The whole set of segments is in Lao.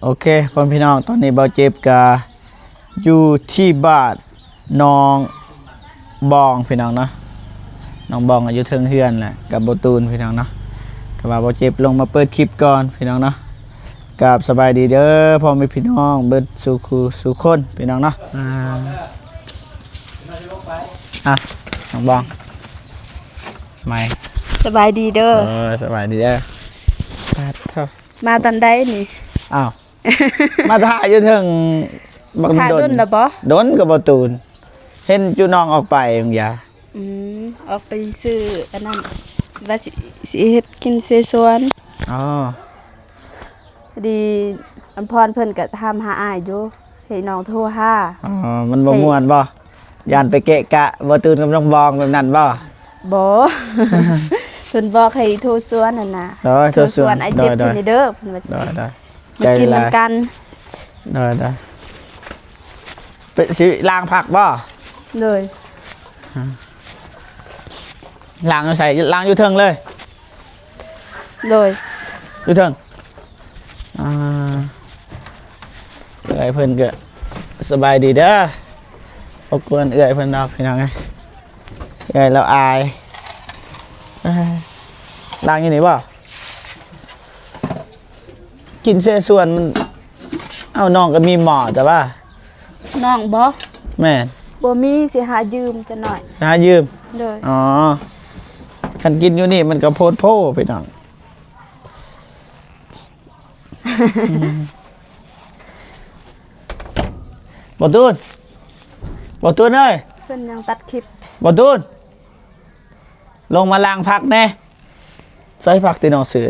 ໂອເຄ ພໍ່ແມ່ພີ່ນ້ອງ ຕອນນີ້ບ່າວເຈັບກະຢູ່ທີ່ບ້ານໜອງບອງ ພີ່ນ້ອງເນາະ. ໜອງບອງກະຢູ່ເທິງເຮືອນແຫຼະ ກັບບ່າວຕູນ ພີ່ນ້ອງເນາະ. ແຕ່ວ່າບ່າວເຈັບລົງມາເປີດຄລິບກ່ອນ ພີ່ນ້ອງເນາະ. ກາບສະບາຍດີເດີ ພໍ່ແມ່ພີ່ນ້ອງເບິດສູ່ຄູ່ສູ່ຄົນ ພີ່ນ້ອງເນາະ. ອ່າ ອ່ະ ໜອງບອງ ໃໝ່ ສະບາຍດີເດີ. ເອີ ສະບາຍດີເດີ. ປາດໂທ້ ມາຕອນໃດນີ້? ອ້າວ ມາຖ້າຢູ່ເທິງບັກດົນ. ຖ້າດົນແລ້ວບໍ່? ດົນກະບໍ່ຕູນ ເຫັນຈຸນ້ອງອອກໄປບາງຢ່າ. ອືມ ອອກໄປຊື້ອັນນັ້ນ ວ່າຊິ ຊິເຮັດກິນເສສວນ. ອໍ ພໍດີອຳພອນເພິ່ນກະຖາມຫາອ້າຍຢູ່ ໃຫ້ນ້ອງໂທຫາ. ອໍ ມັນບໍ່ມ່ວນບໍ່? ຢ້ານໄປເກະກະບ່າວຕູນກັບນ້ອງບອງແບບນັ້ນບໍ່? ບໍ່ ເພິ່ນບອກໃຫ້ໂທຊວນຫັ້ນນະ. ໂດຍ ໂທຊວນ ໂທຊວນອ້າຍເຈັບ ໂດຍ ເພິ່ນເດີ ເພິ່ນວ່າ ໂດຍ ໂດຍ ມາກິນນຳກັນ. ໂດຍ ໂດຍ ໄປຊິລ້າງຜັກບໍ່? ໂດຍ ອືມ ລ້າງຢູ່ໃສ? ລ້າງຢູ່ເທິງເລີຍ. ໂດຍ ຢູ່ເທິງ. ອ່າ ເອື້ອຍເພິ່ນກະສະບາຍດີເດີ ບໍ່ກວນເອື້ອຍເພິ່ນດອກ ພີ່ນ້ອງເອີຍ. ເອື້ອຍລາວອາຍ. ເອີ ລ້າງຢູ່ນີ້ບໍ່? ກິນເສສວນມັນ ເອົ້າ ນ້ອງກະມີໝໍ້ແຕ່ວ່າ ນ້ອງບໍ່? ແມ່ນ ບໍ່ມີ ຊິຫາຢືມຈັກໜ້ອຍ. ຫາຢືມ? ໂດຍ. ອໍ ຄັນກິນຢູ່ນີ້ມັນກະໂພດໂພ ພີ່ນ້ອງ. ບ່າວຕູນ ບ່າວຕູນເອີຍ ເພິ່ນຍັງຕັດຄລິບ. ບ່າວຕູນ ລົງມາລ້າງຜັກແດ່. ໃສ່ຜັກທີ່ນ້ອງຊື້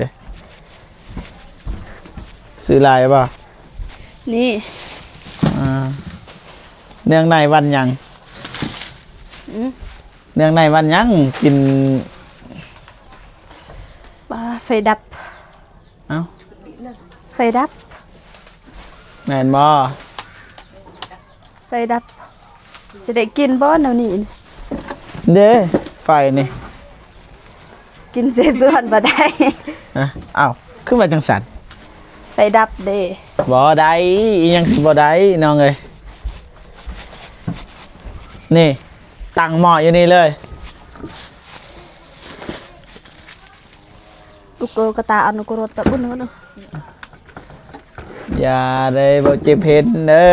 ຊື້ຫຼາຍບໍ່? ນີ້ ອ່າ ເນື່ອງໃນວັນຫຍັງ? ອືມ ເນື່ອງໃນວັນຫຍັງ? ກິນ ປາ ໄຟດັບ. ເອົ້າ ໄຟດັບ ແມ່ນບໍ່? ໄຟດັບ ຊິໄດ້ກິນບໍ່ແນວນີ້? ເດ້ ໄຟນີ້ ກິນເສສວນບໍ່ໄດ້. ຮະ? ອ້າວ ຄືວ່າຈັ່ງຊັ້ນ? ໄຟດັບເດ້. ບໍ່ໄດ້ ອີ່ຫຍັງຊິບໍ່ໄດ້ ນ້ອງເອີຍ. ນີ້ ຕັ້ງໝໍ້ຢູ່ນີ້ເລີຍ. ອຸໂກກະຕາອະນຸກະລົດຕະບຸນເນາະ. ຢ່າເດ້ ບໍ່ເຈັບເຫັນເດີ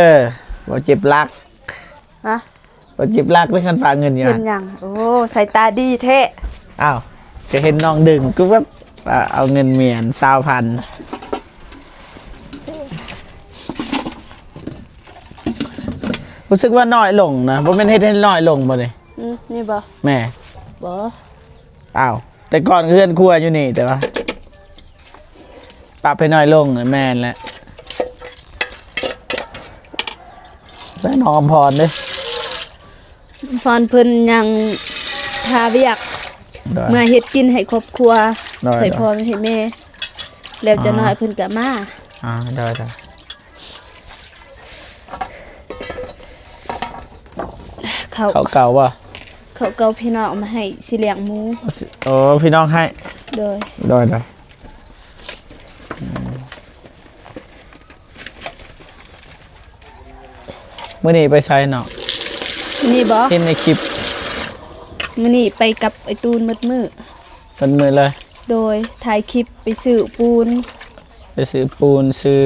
ບໍ່ເຈັບລັກ. ຮະ? ບໍ່ເຈັບລັກເດ້ ຄັນຝາກເງິນຢູ່ຫັ້ນ. ເຫັນຫຍັງ? ໂອ້ ສາຍຕາດີແທ້. ອ້າວ ກະເຫັນນ້ອງດຶງ ກຶບແວບ ເອົາເງິນເມຍຫັ້ນ ຊາວພັນ. ຮູ້ສຶກວ່ານ້ອຍລົງນະ ບໍ່ແມ່ນເຮັດໃຫ້ນ້ອຍລົງບໍ່ນີ້? ອືມ ນີ້ບໍ່? ແມ່ນ. ບໍ່. ອ້າວ ແຕ່ກ່ອນເຮືອນຄົວຢູ່ນີ້ ແຕ່ວ່າປັບໃຫ້ນ້ອຍລົງ. ແມ່ນແຫຼະ. ແລ້ວນ້ອງອຳພອນເດ້? ອຳພອນເພິ່ນຍັງຫາວຽກ ໂດຍ ເມືອເຮັດກິນໃຫ້ຄອບຄົວ ໂດຍ ໃຫ້ພໍ່ໃຫ້ແມ່ ແລ້ວຈັກໜ້ອຍ ອໍ ເພິ່ນກະມາ. ອໍ ໂດຍ ໂດຍ. ເຂົ້າ ເຂົ້າເກົ່າບໍ່? ເຂົ້າເກົ່າພີ່ນ້ອງເອົາມາໃຫ້ ຊິລ້ຽງໝູ. ອໍ ພີ່ນ້ອງໃຫ້. ໂດຍ ໂດຍ ໂດຍ. ອືມ ມື້ນີ້ໄປໃສນ້ອງ? ມື້ນີ້ບໍ່? ເຫັນໃນຄລິບ. ມື້ນີ້ໄປກັບໄອ້ຕູນໝົດມື້. ໝົດມື້ເລີຍ? ໂດຍ ຖ່າຍຄລິບໄປຊື້ປູນ. ໄປຊື້ປູນ ຊື້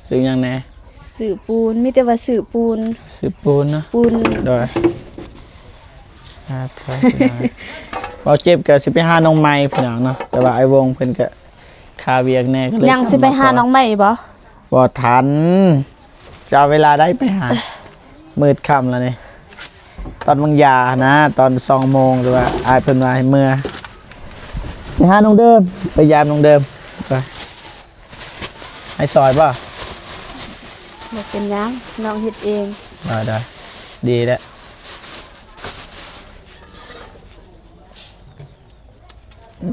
ຊື້ຫຍັງແດ່? ຊື້ປູນ ມີແຕ່ວ່າຊື້ປູນ. ຊື້ປູນເນາະ? ປູນ. ໂດຍ. ອ່າ ເວົ້າເຈັບກະຊິໄປຫານ້ອງໃໝ່ພີ່ນ້ອງເນາະ ແຕ່ວ່າອ້າຍວົງເພິ່ນກະຄາວຽກແດ່ ກະເລີຍ ຍັງຊິໄປຫານ້ອງໃໝ່ບໍ່? ບໍ່ທັນ. ຈະເອົາເວລາໃດໄປຫາ? ມືດຄ່ຳແລ້ວນີ້ ຕອນວາງຢາຫັ້ນນະ ຕອນສອງໂມງ ຫຼືວ່າອ້າຍເພິ່ນວ່າໃຫ້ເມືອ ໄປຫານ້ອງເດີມ ໄປຢາມນ້ອງເດີມ. ໄປ ໃຫ້ຊ່ອຍບໍ່? ບໍ່ເປັນຫຍັງ ນ້ອງເຮັດເອງ. ໄດ້ ໄດ້ ດີແລ້ວ.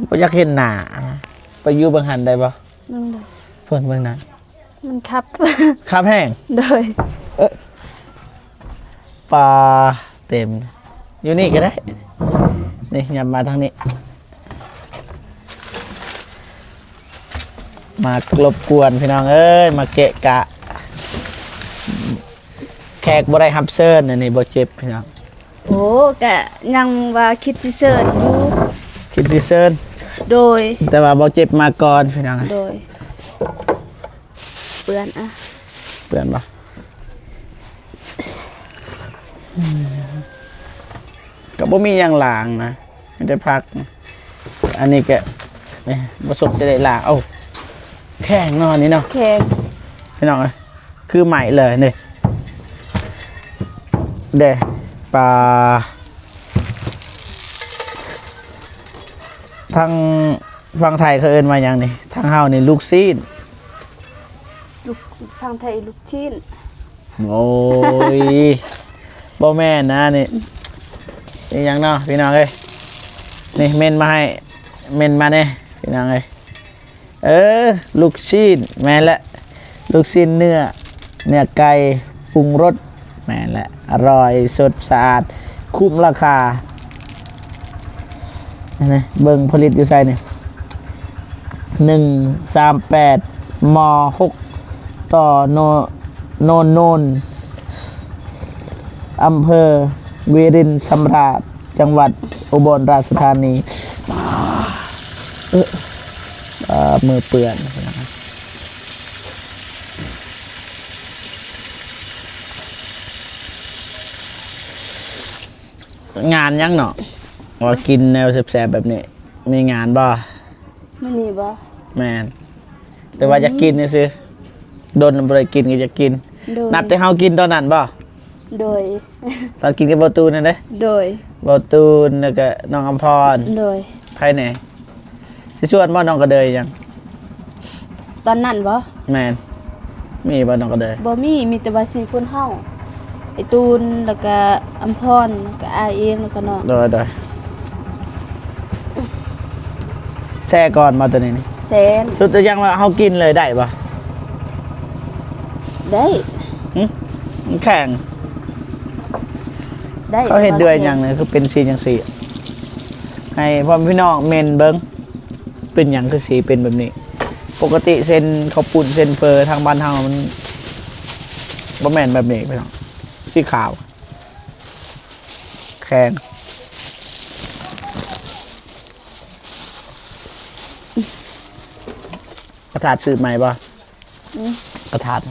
ບໍ່ຢາກເຫັນໜ້າ ໄປຢູ່ເບິ່ງຫັ້ນໄດ້ບໍ່? ເບິ່ງໄດ້. ເພິ່ນເບິ່ງໜ້າ ມັນຄັບ ຄັບແຮງ. ໂດຍ. ເອີ ປາ ເຕັມ ຢູ່ນີ້ກະໄດ້. ນີ້ ຫຍັບມາທາງນີ້. ອື ມາລົບກວນພີ່ນ້ອງເອີຍ ມາເກະກະ ແຂກບໍ່ໄດ້ຮັບເຊີນ ອັນນີ້ບໍ່ເຈັບພີ່ນ້ອງ. ໂອ້ ກະຍັງວ່າຄິດຊິເຊີນຢູ່ ຄິດຊິເຊີນ ໂດຍ ແຕ່ວ່າບໍ່ເຈັບມາກ່ອນພີ່ນ້ອງ. ໂດຍ ເປື້ອນອະ ເປື້ອນບໍ່? ກໍບໍ່ມີຫຍັງລ້າງນະ ມີແຕ່ຜັກ. ອັນນີ້ກະ ນີ້ ບໍ່ສົກຈະໄດ້ລ້າງ. ເອົ້າ ແຂງເນາະ ອັນນີ້ເນາະ ແຂງ ພີ່ນ້ອງເອີຍ. ຄືໄມ້ເລີຍນີ້ ເດ້ ປາ ທາງຝັ່ງໄທເຂົາເອີ້ນວ່າຫຍັງນີ້? ທາງເຮົານີ້ລູກຊີ້ນ ລູກ ທາງໄທລູກຊີ້ນ. ໂອ້ຍ ບໍ່ແມ່ນນະນີ້ ອີຫຍັງເນາະ ພີ່ນ້ອງເອີຍ. ນີ້ເມັນມາໃຫ້ ເມັນມາແດ່ ພີ່ນ້ອງເອີຍ. ເອີ ລູກຊີ້ນ ແມ່ນແຫຼະ ລູກຊີ້ນເນື້ອ ເນື້ອໄກ່ປຸງລົດ ແມ່ນແຫຼະ ອະຮ່ອຍ ສົດ ສະອາດ ຄຸ້ມລາຄາ. ນີ້ ເບິ່ງຜະລິດຢູ່ໃສນີ້? ໜຶ່ງສາມແປດ ມໍຫົກ ຕໍ່ໂນ ໂນນໂນນ ອຳເພີວາລິນຊຳຣາດ ຈັງຫວັດອຸບົນລາຊະທານີ. ເອີ ອາ ມືເປື້ອນ. ງານຫຍັງເນາະ ວ່າກິນແນວແຊບໆແບບນີ້ ມີງານບໍ່? ມື້ນີ້ບໍ່? ແມ່ນ ແຕ່ວ່າຢາກກິນຊື່ໆ ດົນບໍ່ໄດ້ກິນກໍຢາກກິນ. ໂດຍ ນັບແຕ່ເຮົາກິນຕອນນັ້ນບໍ່? ໂດຍ ຕອນກິນກັບບໍ່ຕູນນັ້ນເດ້. ໂດຍ ບໍ່ຕູນ ແລ້ວກໍນ້ອງອຳພອນ. ໂດຍ ໃຜແດ່? ຊິຊວນບໍ່ນ້ອງກະເດີຍຫຍັງ? ຕອນນັ້ນບໍ່? ແມ່ນ ມີບໍ່ນ້ອງກະເດີຍ? ບໍ່ມີ ມີແຕ່ວ່າສີ່ຄົນເຮົາ ໄອ້ຕູນ ແລ້ວກະອຳພອນ ແລ້ວກະອ້າຍເອງ ແລ້ວກະນ້ອງ. ໂດຍ ໂດຍ ແຊ່ກ່ອນບໍ່ໂຕນີ້ນີ້? ແຊ່ ສຸດແລ້ວຍັງວ່າເຮົາກິນເລີຍໄດ້ບໍ່? ໄດ້. ຫຶ? ມັນແຂງ ໄດ້ ເຂົາເຮັດດ້ວຍຫຍັງນີ້ ຄືເປັນສີຈັ່ງຊີ້? ໃຫ້ພໍ່ແມ່ພີ່ນ້ອງເມັ້ນເບິ່ງ ເປັນຫຍັງຄືສີເປັນແບບນີ້? ປົກກະຕິເສັ້ນເຂົ້າປຸ້ນເສັ້ນເຝີທາງບ້ານເຮົາມັນບໍ່ແມ່ນແບບນີ້ພີ່ນ້ອງ ສີຂາວ ແຂງ. ກະຖາດຊື້ໃໝ່ບໍ່? ອືມ ກະຖາດ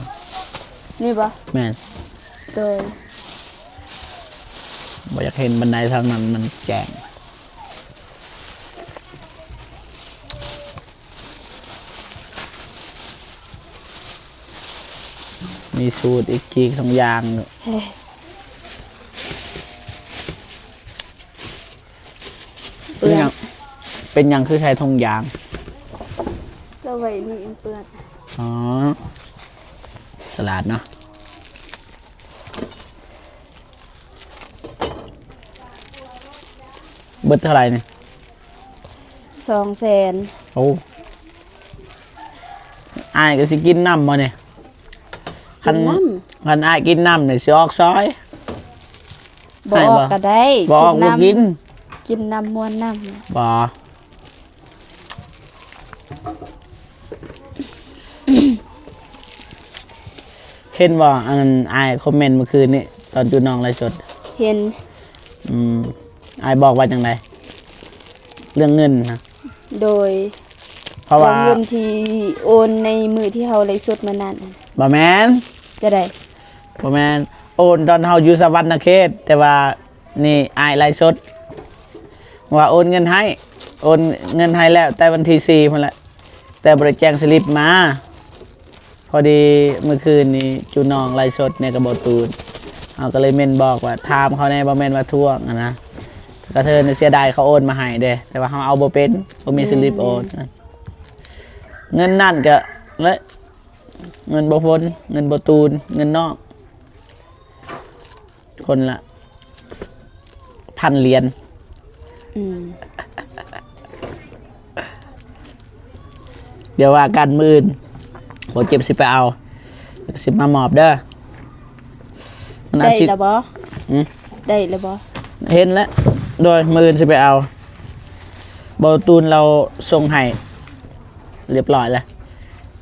ນີ້ບໍ່? ແມ່ນ ໂດຍ ບໍ່ຢາກເຫັນບັນໄດທາງນັ້ນມັນແຈ້ງ. ມີສູດອີກຈີກສອງຢ່າງ. ເປັນຫຍັງ ເປັນຫຍັງຄືໃສ່ຖົງຢາງ? ເອົາໄວ້ນີ້ເປື້ອນ. ອໍ ສະຫຼາດເນາະ. ເບິດເທົ່າໃດນີ້? ສອງແສນ. ໂອ້ ອ້າຍກໍຊິກິນນຳບໍ່ນີ້? ຄັນ ກິນນຳ ຄັນອ້າຍກິນນຳນີ້ຊິອອກຊອຍ. ບໍ່ອອກກໍໄດ້ ບໍ່ອອກບໍ່ກິນ. ກິນນຳ ມ່ວນນຳ. ບໍ່ ເຫັນບໍ່ ອັນອ້າຍຄອມເມັນມື້ຄືນນີ້ ຕອນຈູນ້ອງໄລຟ໌ສົດ? ເຫັນ. ອືມ ອ້າຍບອກວ່າຈັ່ງໃດ ເລື່ອງເງິນນະ? ໂດຍ ເພາະວ່າເງິນທີ່ໂອນໃນມື້ທີ່ເຮົາໄລຟ໌ສົດມື້ນັ້ນ. ບໍ່ແມ່ນ. ຈະໃດ? ບໍ່ແມ່ນ ໂອນຕອນເຮົາຢູ່ສະຫວັນນະເຂດ ແຕ່ວ່ານີ້ອ້າຍໄລຟ໌ສົດວ່າໂອນເງິນໃຫ້ ໂອນເງິນໃຫ້ແລ້ວແຕ່ວັນທີສີ່ພຸ້ນແຫຼະ ແຕ່ບໍ່ໄດ້ແຈ້ງສະລິບມາ. ພໍດີມື້ຄືນນີ້ຈູນ້ອງໄລຟ໌ສົດແດ່ກັບບໍ່ຕູນ ເຮົາກໍເລີຍເມັ້ນບອກວ່າ ຖາມເຂົາແດ່ ບໍ່ແມ່ນວ່າທວງຫັ້ນນະ. ກະເທີນເສຍດາຍເຂົາໂອນມາໃຫ້ເດ້ ແຕ່ວ່າເຮົາເອົາບໍ່ເປັນ ບໍ່ມີສະລິບໂອນ. ແມ່ນ ເງິນນັ້ນກະ ເງິນບໍ່ຝົນ ເງິນບໍ່ຕູນ ເງິນນ້ອງ ຄົນລະພັນຫຼຽນ. ອືມ ດຽວວ່າກັນມື້ອື່ນ ບໍ່ເຈັບຊິໄປເອົາ ຊິມາມອບເດີ. ໄດ້ແລ້ວບໍ່? ຫື? ໄດ້ແລ້ວບໍ່? ເຫັນແລ້ວ ໂດຍ ມື້ອື່ນຊິໄປເອົາ. ບໍ່ຕູນລາວສົ່ງໃຫ້ ຮຽບຮ້ອຍແລ້ວ.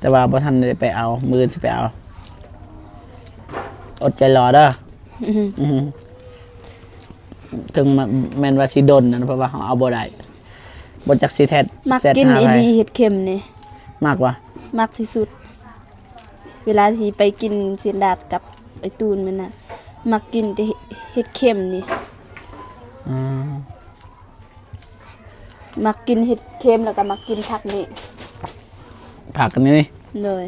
ຕ່ວ່າບໍ່ທັນໄດ້ໄປເອົາ ມື້ອື່ນຊິໄປເອົາ. ອົດໃຈລໍເດີ. ອືມ ອືມ ເຖິງແມ່ນວ່າຊິດົນນັ້ນ ເພາະວ່າເຮົາເອົາບໍ່ໄດ້ ບໍ່ຈັກຊິແທັດ ມັກກິນອີ່ຫຼີເຫັດເຂັມນີ້. ມັກຫວາ? ມັກທີ່ສຸດ. ເວລາທີ່ໄປກິນຊີ້ນດາດກັບໄອ້ຕູນມັນນະ ມັກກິນແຕ່ເຫັດເຂັມນີ້. ອືມ ມັກກິນເຫັດເຂັມ ແລ້ວກໍມັກກິນຜັກນີ້. ຜັກອັນນີ້ນີ້? ໂດຍ.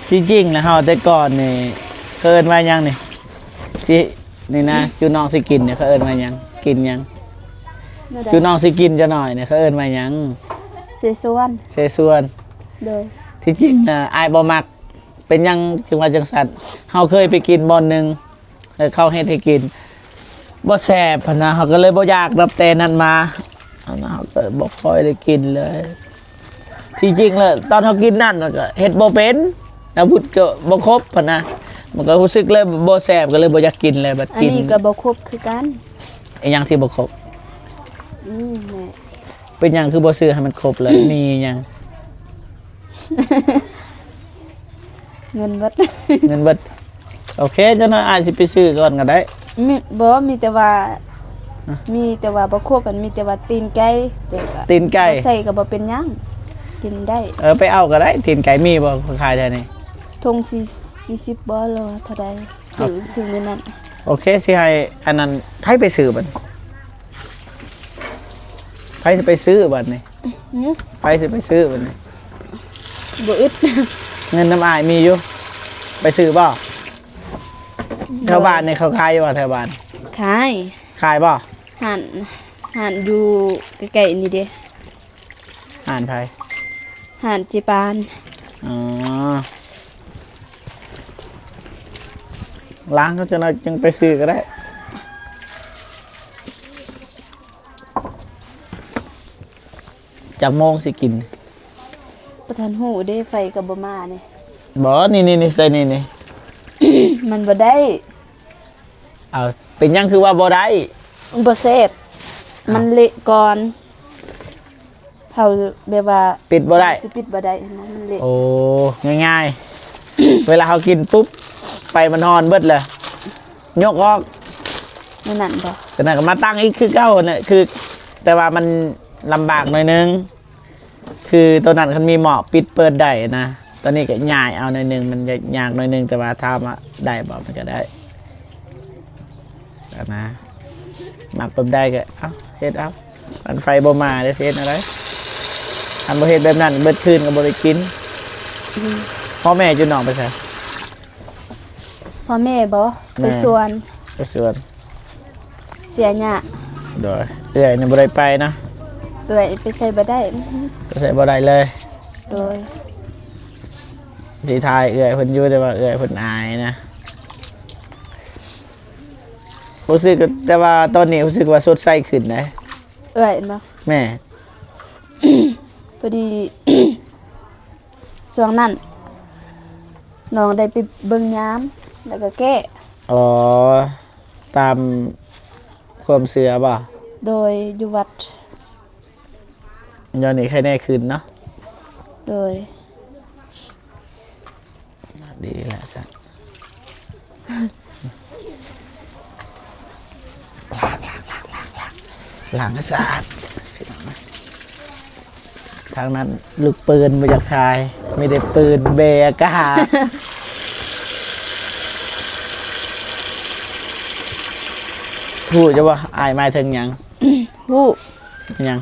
ທີ່ຈິງແລ້ວເຮົາແຕ່ກ່ອນນີ້ ເຂົາເອີ້ນວ່າຫຍັງນີ້? ທີ່ນີ້ນະ ຈຸນ້ອງຊິກິນນີ້ ເຂົາເອີ້ນວ່າຫຍັງ? ກິນຫຍັງ? ແນວໃດ? ຈຸນ້ອງຊິກິນຈະໜ້ອຍນີ້ ເຂົາເອີ້ນວ່າຫຍັງ? ເສສວນ. ເສສວນ. ໂດຍ. ທີ່ຈິງນະ ອ້າຍບໍ່ມັກ. ເປັນຫຍັງຈຶ່ງວ່າຈັ່ງຊັ້ນ? ເຮົາເຄີຍໄປກິນບ່ອນໜຶ່ງ ເຂົາເຮັດໃຫ້ກິນ ບໍ່ແຊບຫັ້ນນະ ເຮົາກໍເລີຍບໍ່ຢາກນັບແຕ່ນັ້ນມາ. ອັນນັ້ນເຮົາກໍບໍ່ຄ່ອຍໄດ້ກິນເລີຍ. ທີ່ຈິງແລ້ວຕອນເຮົາກິນນັ້ນກໍເຮັດບໍ່ເປັນ ອາວຸດກໍບໍ່ຄົບຫັ້ນນະ ມັນກໍຮູ້ສຶກເລີຍບໍ່ແຊບ ກໍເລີຍບໍ່ຢາກກິນເລີຍ. ບັດກິນ ອັນນີ້ກໍບໍ່ຄົບຄືກັນ. ອີຫຍັງທີ່ບໍ່ຄົບ? ອືມ ແມ່ນ. ເປັນຫຍັງຄືບໍ່ຊື້ໃຫ້ມັນຄົບລະ? ມີຫຍັງ? ເງິນເບິດ. ເງິນເບິດ. ໂອເຄ ຈັກໜ້ອຍອ້າຍຊິໄປຊື້ກ່ອນກໍໄດ້. ມີ ບໍ່ ມີແຕ່ວ່າ ຮະ? ມີແຕ່ວ່າບໍ່ຄົບ ມັນມີແຕ່ວ່າຕີນໄກ່ ແຕ່ກໍ ຕີນໄກ່ ບໍ່ໃສ່ກໍບໍ່ເປັນຫຍັງ ກິນໄດ້. ເອີ ໄປເອົາກໍໄດ້ ຕີນໄກ່ມີບໍ່ ເຂົາຂາຍແຖວນີ້? ຖົງສີ່ ສີ່ສິບບໍ່ ຫຼືວ່າເທົ່າໃດ? ຊື້ ເອົາ ຊື້ມື້ນັ້ນ. ໂອເຄ ຊິໃຫ້ອັນນັ້ນ ໃຜໄປຊື້ບັດນີ້? ໃຜຊິໄປຊື້ບັດນີ້? ຫື? ໃຜຊິໄປຊື້ບັດນີ້? ບໍ່ອຶດ. ເງິນນຳອ້າຍມີຢູ່ ໄປຊື້ບໍ່? ແຖວບ້ານນີ້ເຂົາຂາຍຢູ່ບໍ່ ແຖວບ້ານ? ຂາຍ. ຂາຍບໍ່? ຮ້ານ ຮ້ານຢູ່ໃກ້ໆນີ້ເດ້. ຮ້ານໃຜ? ຮ້ານເຈປານ. ອໍ ລ້າງເຂົາຈັກໜ້ອຍຈຶ່ງໄປຊື້ກໍໄດ້. ຈັກໂມງຊິກິນ? ບໍ່ທັນຮູ້ເດ້ ໄຟກໍບໍ່ມານີ້. ບໍ່ ນີ້ໆໆ ໃສ່ນີ້ໆ. ມັນບໍ່ໄດ້. ເອົາ ເປັນຫຍັງຄືວ່າບໍ່ໄດ້? ບໍ່ແຊບ. ເອົ້າ ມັນເລະກ່ອນ. ເຮົາແບບວ່າປິດບໍ່ໄດ້ ຊິປິດບໍ່ໄດ້ນະ ມັນເລະ. ໂອ້ ງ່າຍໆ ເວລາເຮົາກິນປຸບ ໄຟມັນຮ້ອນເບິດແລ້ວ ຍົກອອກ. ແນວນັ້ນບໍ່? ຕົວນັ້ນກໍມາຕັ້ງອີກຄືເກົ່າຫັ້ນແຫຼະ ຄື ແຕ່ວ່າມັນລຳບາກໜ້ອຍໜຶ່ງ ຄືຕົວນັ້ນຄັນມີໝໍ້ປິດເປີດໄດ້ນະ. ຕອນນີ້ກໍຍ້າຍເອົາໜ້ອຍໜຶ່ງ ມັນຍາກໜ້ອຍໜຶ່ງ ແຕ່ວ່າຖາມວ່າໄດ້ບໍ່ ມັນກໍໄດ້ຫັ້ນນະ. ມັກແບບໃດກໍເອົາ ເຮັດເອົາ. ອັນໄຟບໍ່ມາເດ້ ຊິເຮັດແນວໃດ? ຄັນບໍ່ເຮັດແບບນັ້ນ ເບິດຄືນກໍບໍ່ໄດ້ກິນ. ອືມ ພໍ່ແມ່ຈຸນ້ອງໄປໃສ? ພໍ່ແມ່ບໍ່? ແມ່ ໄປສວນ. ໄປສວນ. ເສຍຫຍ້າ. ໂດຍ. ເອື້ອຍນີ້ບໍ່ໄດ້ໄປນະ? ເອື້ອຍໄປໃສບໍ່ໄດ້. ໄປໃສບໍ່ໄດ້ເລີຍ. ໂດຍ. ຊິຖ່າຍເອື້ອຍເພິ່ນຢູ່ ແຕ່ວ່າເອື້ອຍເພິ່ນອາຍນະ. ຮູ້ສຶກ ແຕ່ວ່າຕອນນີ້ຮູ້ສຶກວ່າສົດໃສຂຶ້ນເດ້. ເອື້ອຍເນາະ. ແມ່. ພໍດີ ຊ່ວງນັ້ນນ້ອງໄດ້ໄປເບິ່ງຍາມ ແລ້ວກໍແກ້. ອໍ ຕາມຄວາມເຊື່ອບໍ່? ໂດຍ ຢູ່ວັດ. ດຽວນີ້ໄຄແນ່ຂຶ້ນເນາະ. ໂດຍ. ດີແລ້ວຊັ້ນ ລ້າງ ລ້າງ ລ້າງ ລ້າງ ລ້າງ ລ້າງໃຫ້ສະອາດ. ທາງນັ້ນລູກປືນບໍ່ຢາກຖ່າຍ ມີແຕ່ປືນແບກາ. ຮູ້ຢູ່ບໍ່ ອ້າຍໝາຍເຖິງຫຍັງ? ຮູ້. ຫຍັງ?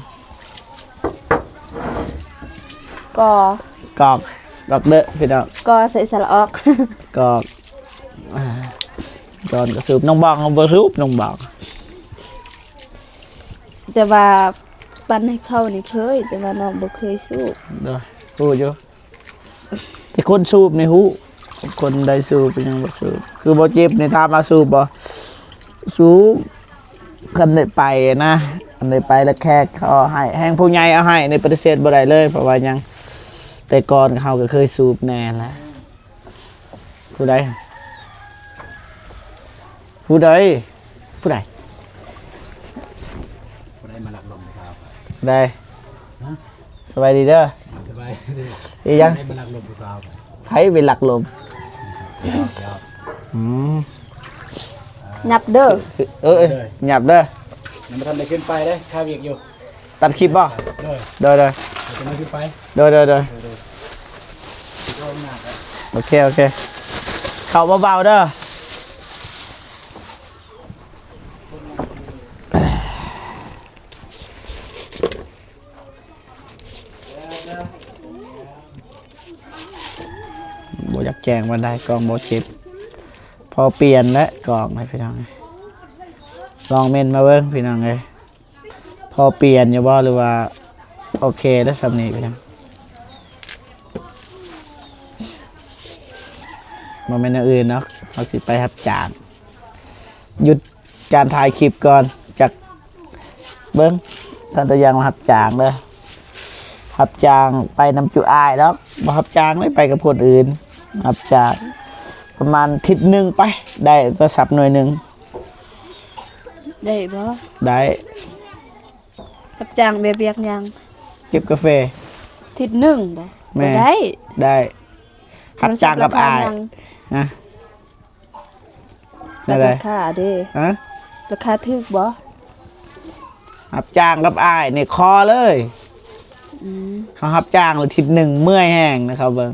ກໍ ກອກ ກອກເດີພີ່ນ້ອງ. ກໍໃສ່ສະຫຼະອອກ. ກອກ. ອ່າ ດອນກໍສູບ. ນ້ອງບອງບໍ່ສູບ ນ້ອງບອງ. ແຕ່ວ່າປັ່ນໃຫ້ເຂົານີ້ເຄີຍ ແຕ່ວ່ານ້ອງບໍ່ເຄີຍສູບ. ໂດຍ ຮູ້ຢູ່. ແຕ່ຄົນສູບນີ້ຮູ້ ຄົນໃດສູບ ເປັນຫຍັງບໍ່ສູບ. ຄືບໍ່ເຈັບນີ້ ຖາມວ່າສູບບໍ່? ສູບ. ຄັນໄດ້ໄປນະ ຄັນໄດ້ໄປແລ້ວແຂກເຂົາເອົາໃຫ້ ແຮ່ງຜູ້ໃຫຍ່ເອົາໃຫ້ນີ້ປະຕິເສດບໍ່ໄດ້ເລີຍ. ເພາະວ່າຫຍັງ? ແຕ່ກ່ອນເຮົາກໍເຄີຍສູບແນ່ແຫຼະ. ຜູ້ໃດ? ຜູ້ໃດ? ຜູ້ໃດ? ຜູ້ໃດມາລັກລົມຜູ້ສາວ? ຜູ້ໃດ? ຮະ? ສະບາຍດີເດີ. ສະບາຍດີ. ອີຫຍັງ? ຜູ້ໃດມາລັກລົມຜູ້ສາວ? ໃຜໄປລັກລົມ? ຫຍອກໆ. ອືມ. ຫຍັບເດີ. ເອີ ເອີ ຫຍັບເດີ. ຍັງບໍ່ທັນໄດ້ຂຶ້ນໄປເດ້ ຄາວຽກຢູ່. ຕັດຄລິບບໍ່? ໂດຍ ໂດຍ ໂດຍ ໂດຍ ໂດຍ ໂອເຄ ໂອເຄ ເຂົ້າເບົາໆເດີ. ບໍ່ຢາກແຈ້ງປານໃດ ກ້ອງບໍ່ເຈັບ. ພໍປ່ຽນແຫຼະກ້ອງ ໃຫ້ພີ່ນ້ອງ ລອງເມັ້ນມາເບິ່ງພີ່ນ້ອງເອີຍ. ພໍປ່ຽນຢູ່ບໍ່ ຫຼືວ່າໂອເຄແລ້ວສ່ຳນີ້ພີ່ນ້ອງ? ບໍ່ແມ່ນແນວອື່ນເນາະ ເຮົາຊິໄປຮັບຈ້າງ. ຢຸດການຖ່າຍຄລິບກ່ອນ ຈັກເບິ່ງ ທ່ານຕາຢ່າງມາຮັບຈ້າງເດີ. ຮັບຈ້າງໄປນຳຈຸອ້າຍດອກ ບໍ່ຮັບຈ້າງເລີຍ ໄປກັບຄົນອື່ນ. ຮັບຈ້າງປະມານທິດໜຶ່ງໄປ ໄດ້ໂທລະສັບໜ່ວຍໜຶ່ງ. ໄດ້ບໍ່? ໄດ້. ຮັບຈ້າງແບບວຽກຫຍັງ? ເກັບກາເຟ. ທິດໜຶ່ງບໍ່? ແມ່ນ. ບໍ່ໄດ້. ໄດ້. ຮັບຈ້າງກັບອ້າຍ. ຮະ? ແລ້ວລາຄາເດ? ຮະ? ລາຄາຖືກບໍ່? ຮັບຈ້າງກັບອ້າຍນີ້ຂໍເລີຍ. ອືມ. ເຮົາຮັບຈ້າງແລ້ວທິດໜຶ່ງເມື່ອຍແຮງນະ ເຂົາເບິ່ງ.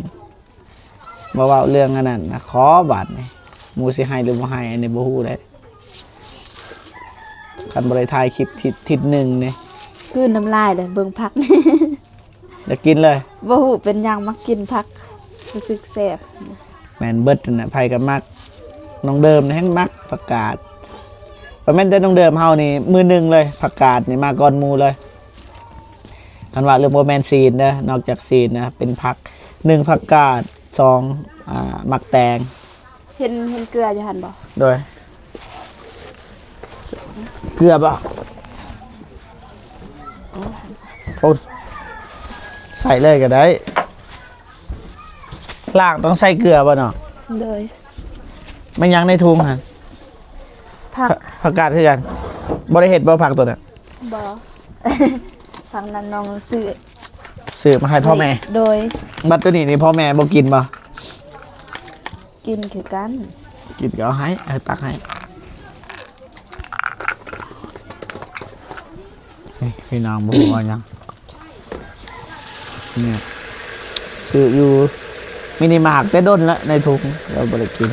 ບໍ່ເວົ້າເລື່ອງອັນນັ້ນນະ ຂໍບາດນີ້ ໝູ່ຊິໃຫ້ຫຼືບໍ່ໃຫ້ ອັນນີ້ບໍ່ຮູ້ເດ້. ຄັນບໍ່ໄດ້ຖ່າຍຄລິບທິດ ທິດໜຶ່ງນີ້ ກືນນ້ຳລາຍເລີຍ ເບິ່ງຜັກ ຢາກກິນເລີຍ. ບໍ່ຮູ້ເປັນຫຍັງ ມັກກິນຜັກ ຮູ້ສຶກແຊບ. ແມ່ນເບິດຫັ້ນນະ ໃຜກໍມັກ. ນ້ອງເດີມນີ້ແຮ່ງມັກຜັກກາດ. ບໍ່ແມ່ນແຕ່ນ້ອງເດີມ ເຮົານີ້ມືໜຶ່ງເລີຍ ຜັກກາດນີ້ມາກ່ອນໝູ່ເລີຍ. ຄັນວ່າເລື່ອງບໍ່ແມ່ນຊີ້ນເດີ ນອກຈາກຊີ້ນນະ ເປັນຜັກ ໜຶ່ງ ຜັກກາດ ສອງ ອາ ໝາກແຕງ. ເຫັນ ເຫັນເກືອຢູ່ຫັ້ນບໍ່? ໂດຍ ເກືອບໍ່? ໂອ້ ໃສ່ເລີຍກໍໄດ້. ລ້າງຕ້ອງໃສ່ເກືອບໍ່ນ້ອງ? ໂດຍ. ແມ່ນຫຍັງໃນຖົງຫັ້ນ? ຜັກ ຜັກກາດຄືກັນ. ບໍ່ໄດ້ເຮັດບໍ່ ຜັກໂຕນັ້ນ? ບໍ່. ຜັກນັ້ນນ້ອງຊື້ ຊື້ມາໃຫ້ພໍ່ແມ່. ໂດຍ. ບັດໂຕນີ້ນີ້ພໍ່ແມ່ບໍ່ກິນບໍ່? ກິນຄືກັນ. ກິນກໍເອົາໃຫ້ ເອົາຕັກໃຫ້. ນີ້ພີ່ນ້ອງ ບໍ່ຮູ້ວ່າຫຍັງ ນີ້ ຊື້ຢູ່ມິນິມາດແຕ່ດົນລະ ໃນຖົງລາວບໍ່ໄດ້ກິນ.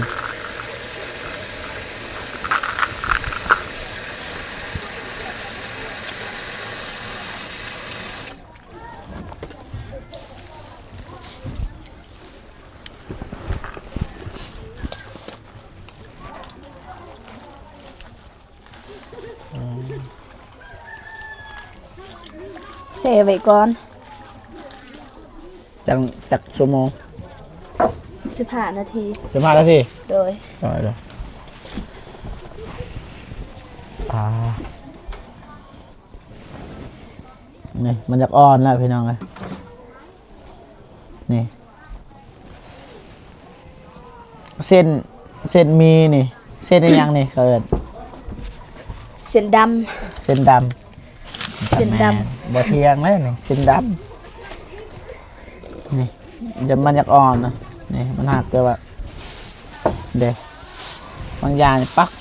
ແຊ່ໄວ້ກ່ອນ. ຈັກ ຈັກຊົ່ວໂມງ? ສິບຫ້ານາທີ. ສິບຫ້ານາທີ? ໂດຍ. ໂດຍ ໂດຍ. ອ່າ ນີ້ມັນຢາກອ່ອນແລ້ວພີ່ນ້ອງເອີຍ. ນີ້ ເສັ້ນ ເສັ້ນໝີ່ນີ້ ເສັ້ນອີ່ຫຍັງນີ້ເຂົາເອີ້ນ? ເສັ້ນດຳ. ເສັ້ນດຳ. ເສັ້ນດຳ. ບໍ່ທ່ຽງເລີຍນີ້ ເສັ້ນດຳ. ນີ້ ມັນຢາກອ່ອນນະ. ນີ້ມັນຫັກແຕ່ວ່າ ເດ້ ບາງຢ່າງປັກໆ.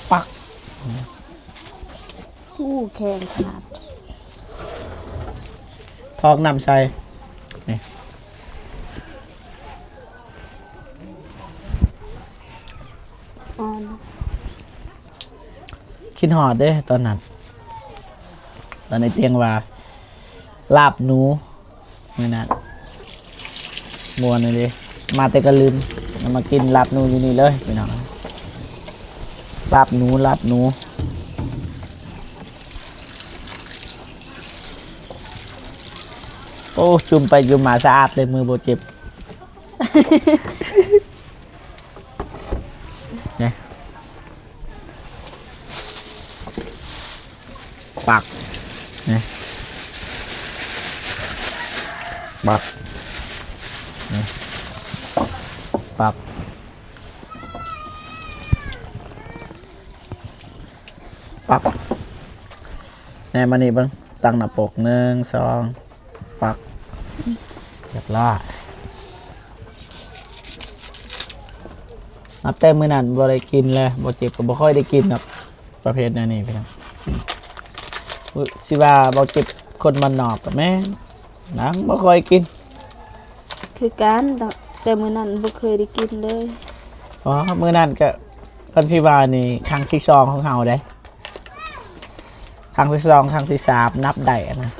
ໂອ້ ແຂງຂະໜາດ. ຖອກນ້ຳໃສ່ ນີ້. ອ່ອນ. ຄິດຮອດເດ້ຕອນນັ້ນ ຕອນໃນຕຽງວ່າ ລາບໜູ. ມື້ນັ້ນມ່ວນອີ່ຫຼີ ມາແຕ່ກະລຶມ ມາກິນລາບໜູຢູ່ນີ້ເລີຍພີ່ນ້ອງ. ລາບໜູ ລາບໜູ. ໂອ້ ຈຸ່ມໄປຈຸ່ມມາສະອາດເລີຍ ມືບໍ່ເຈັບ. ນີ້ ປັກ ນີ້ ປັກ ນີ້ ປັກ. ປັບ ແນມມານີ້ເບິ່ງ ຕັ້ງໜ້າປົກ ໜຶ່ງ ສອງ ປັບ ຮຽບຮ້ອຍ. ນັບແຕ່ມື້ນັ້ນບໍ່ໄດ້ກິນແລ້ວ ບໍ່ເຈັບກໍບໍ່ຄ່ອຍໄດ້ກິນດອກ ປະເພດແນວນີ້ພີ່ນ້ອງ. ຊິວ່າບໍ່ເຈັບຄົນບ້ານນອກກໍແມ່ນ ນາງບໍ່ຄ່ອຍກິນ ຄືກັນ ແຕ່ມື້ນັ້ນບໍ່ເຄີຍໄດ້ກິນເລີຍ. ອໍ ມື້ນັ້ນກໍ ຄັນຊິວ່ານີ້ຄັ້ງທີສອງຂອງເຮົາເດ້ ຄັ້ງທີສອງ ຄັ້ງທີສາມ ນັບໄດ້ນະ.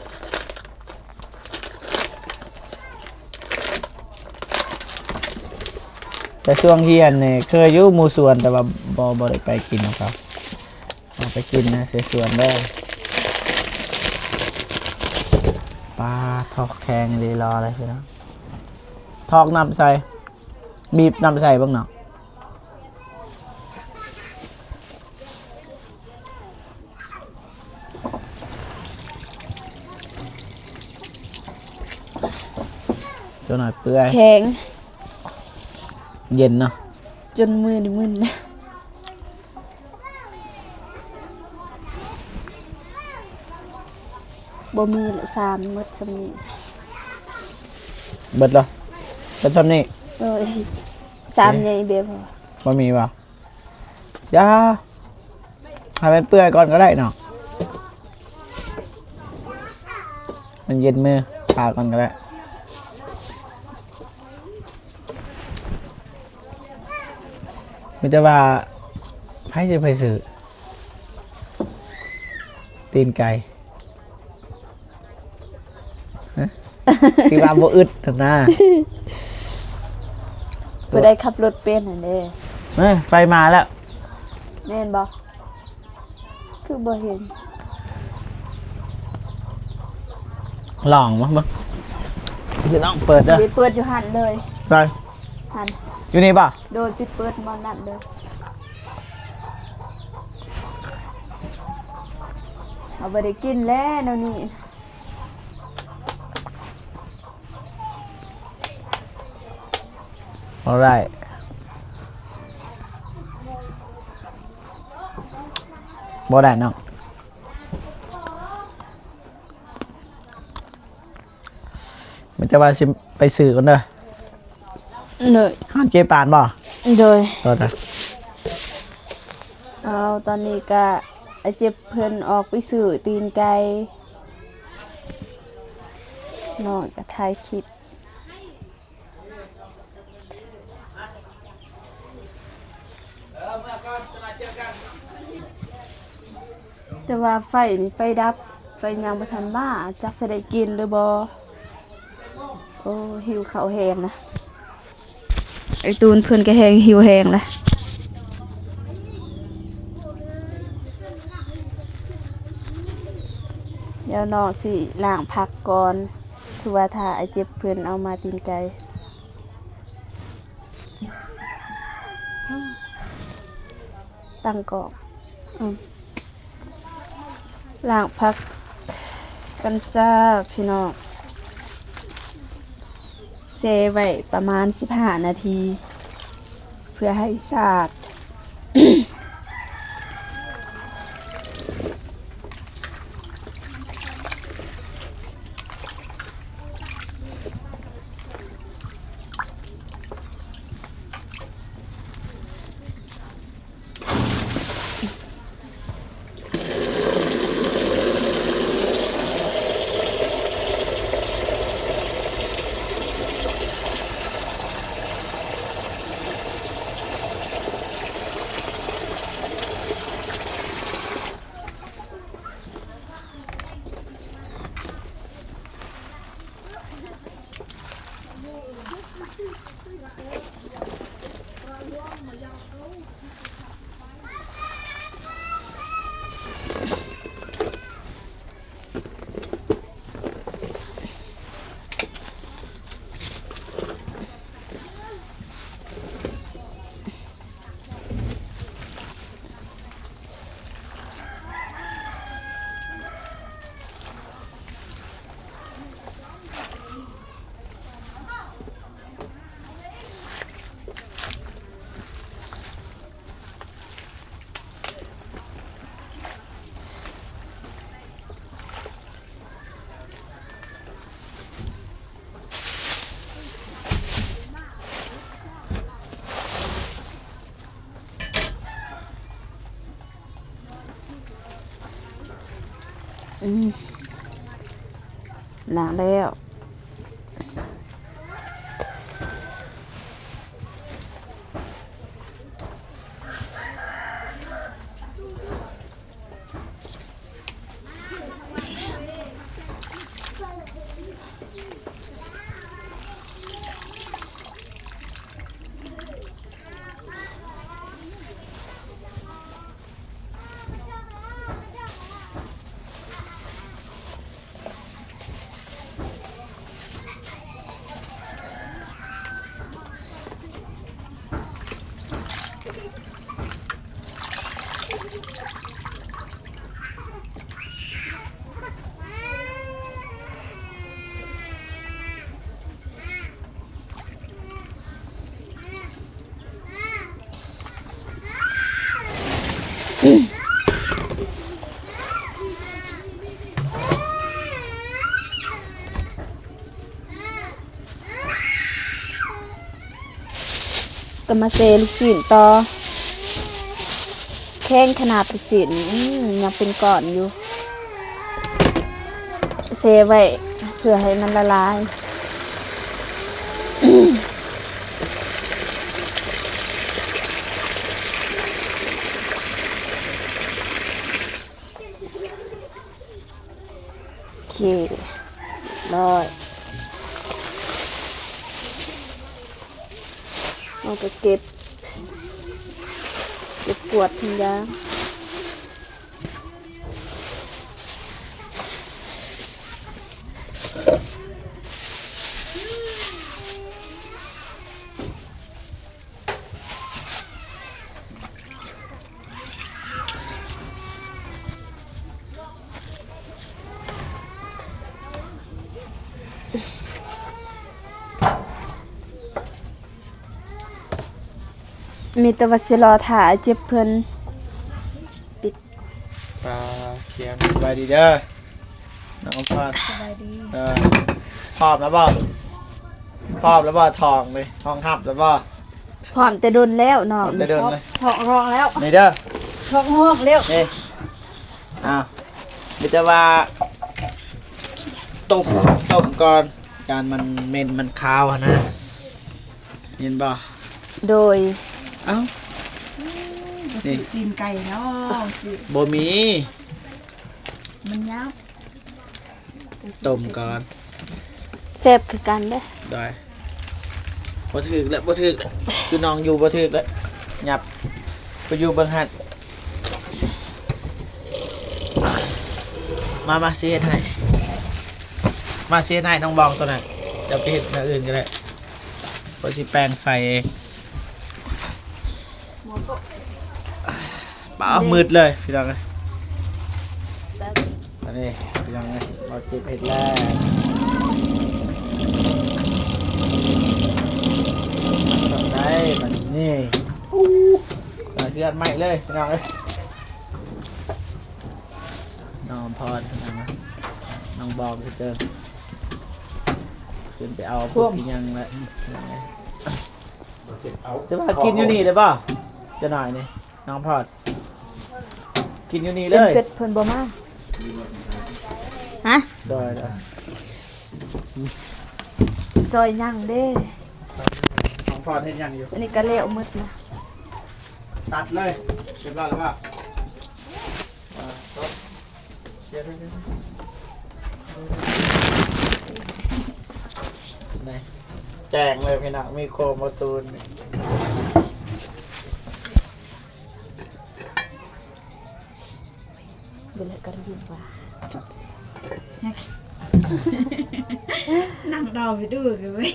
ແຕ່ຊ່ວງຮຽນນີ້ເຄີຍຢູ່ໝູ່ສວນ ແຕ່ວ່າບໍ່ ບໍ່ໄດ້ໄປກິນນຳເຂົາ ເອົາໄປກິນນະ ເສຍສ່ວນເດີ. ປາດ ຖອກແຂງອີ່ຫຼີ ລໍເລີຍພີ່ນ້ອງ. ຖອກນ້ຳໃສ່ ບີບນ້ຳໃສ່ເບິ່ງເນາະ. ເຈົ້າໜ້ອຍເປື່ອຍ ແຂງ ເຢັນເນາະ ຈົນມືນີ້ມຶນ. ບໍ່ມີລະ ສາມໝົດສ່ຳນີ້ ເບິດລະ ເບິດສ່ຳນີ້. ໂດຍ ສາມໃຫຍ່ເບບ ບໍ່ມີຫວາ? ຢ່າ ໃຫ້ມັນເປື່ອຍກ່ອນກໍໄດ້ເນາະ ມັນເຢັນມື ທາກ່ອນກໍໄດ້. ມີແຕ່ວ່າ ໃຜຊິໄປຊື້ ຕີນໄກ່ ຮະ ທີ່ວ່າບໍ່ອຶດຫັ້ນນາ. ຜູ້ໃດຂັບລົດເປັນຫັ້ນເດ້. ເອີ ໄຟມາແລ້ວ ແມ່ນບໍ່? ຄືບໍ່ເຫັນ. ລອງເບິ່ງ ພີ່ນ້ອງເປີດເດີ ໄປເປີດຢູ່ຫັ້ນເລີຍ. ໃສ? ຫັ້ນ ຢູ່ນີ້ບໍ່? ໂດຍ ໄປເປີດໝ່ອງນັ້ນເດີ. ເຮົາບໍ່ໄດ້ກິນແລ້ວແນວນີ້. Alright. ບໍ່ໄດ້ເນາະ ມີແຕ່ວ່າຊິໄປຊື້ກ່ອນເດີ. ໂດຍ ຮ້ານເຈປານບໍ່? ໂດຍ ໂທດນະ. ເອົາ ຕອນນີ້ກະ ອາເຈັບເພິ່ນອອກໄປຊື້ຕີນໄກ່ເນາະ ກະຖ່າຍຄລິບ. ແຕ່ວ່າໄຟນີ້ໄຟດັບ ໄຟຍັງບໍ່ທັນມາ ຈັກຊິໄດ້ກິນຫຼືບໍ່. ໂອ້ ຫິວເຂົ້າແຮງນະ ໄອ້ຕູນເພິ່ນກໍແຮງ ຫິວແຮງລະ. ດຽວນ້ອງຊິລ້າງຜັກກ່ອນ ຄືວ່າຖ້າອ້າຍເຈັບເພິ່ນເອົາມາຕີນໄກ່. ຕັ້ງກ້ອງ ອືມ ລ້າງຜັກກັນຈ້າພີ່ນ້ອງ ແຊ່ໄວ້ປະມານສິບຫ້ານາທີ ເພື່ອໃຫ້ສາດ. ອືມ ລ້າງແລ້ວ. ກໍມາເຊລູກຊີ້ນຕໍ່. ແຂງຂະໜາດລູກຊີ້ນ ອືມ ຍັງເປັນກ້ອນຢູ່. ເຊໄວ້ເພື່ອໃຫ້ມັນລະລາຍ. ໂອເຄ ຮຽບຮ້ອຍ. ເຮົາກໍເກັບ ເກັບກວາດທຸກຢ່າງ. ມີແຕ່ວ່າຊິລໍຖ້າອ້າຍເຈັບເພິ່ນປິດ. ປາ ຄຽງ ສະບາຍດີເດີ ນ້ອງອຳພອນ. ສະບາຍດີ. ເອີ ພ້ອມແລ້ວບໍ່? ພ້ອມແລ້ວບໍ່? ທ້ອງນີ້ ຮອງຮັບແລ້ວບໍ່? ພ້ອມແຕ່ດົນແລ້ວນ້ອງ. ພ້ອມແຕ່ດົນເລີຍ. ທ້ອງຮ້ອງແລ້ວ. ນີ້ເດີ ທ້ອງຮ້ອງແລ້ວ. ນີ້ ອ້າວ ມີແຕ່ວ່າຕົ້ມ ຕົ້ມກ່ອນ ຢ້ານມັນເໝັນມັນຄາວຫັ້ນນະ. ເຫັນບໍ່? ໂດຍ. ເອົ້າ ບໍ່ຊື້ຕີນໄກ່ເນາະ. ບໍ່ມີ ມັນຍາວ. ຕົ້ມກ່ອນ ແຊບຄືກັນເດ້. ໂດຍ. ບໍ່ຖືກແລ້ວ ບໍ່ຖືກແລ້ວ ຄືນ້ອງຢູ່ບໍ່ຖືກແລ້ວ. ຫຍັບໄປຢູ່ເບິ່ງຫັ້ນ. ມາ ມາ ຊິເຮັດໃຫ້ ມາ ຊິເຮັດໃຫ້ນ້ອງບອງໂຕນັ້ນ. ເຈົ້າໄປເຮັດແນວອື່ນກໍໄດ້ ຂ້ອຍຊິແປງໄຟເອງ. ປ້າ ມືດເລີຍພີ່ນ້ອງເອີຍ. ອັນນີ້ພີ່ນ້ອງເອີຍ ບໍ່ຈິບເຮັດແລ້ວ. ໄດ້ບັດນີ້ ອູ້ ເຮືອນໃໝ່ເລີຍພີ່ນ້ອງເອີຍ. ນ້ອງອຳພອນ ນ້ອງບອງຄືເດີມ ຂຶ້ນໄປເອົາພວກອີ່ຫຍັງລະ. ແຕ່ວ່າກິນຢູ່ນີ້ໄດ້ບໍ່? ຈະໜ້ອຍນີ້ ນ້ອງອຳພອນ ກິນຢູ່ນີ້ເລີຍ. ເພິ່ນ ເພິ່ນບໍ່ມາ. ຮະ? ໂດຍ ໂດຍ. ຊິຊອຍຫຍັງເດ້? ນ້ອງອຳພອນເຮັດຫຍັງຢູ່? ອັນນີ້ກໍແລ້ວໝົດລະ. ຕັດເລີຍ. ຮຽບຮ້ອຍແລ້ວບໍ່? ອ່າ ນີ້ ແຈ້ງເລີຍພີ່ນ້ອງ ມີໂຄມປະຕູນີ້. ເວລາກະຢູ່ວ່າ ນັ່ງດອໄປດູກັນເວີຍ.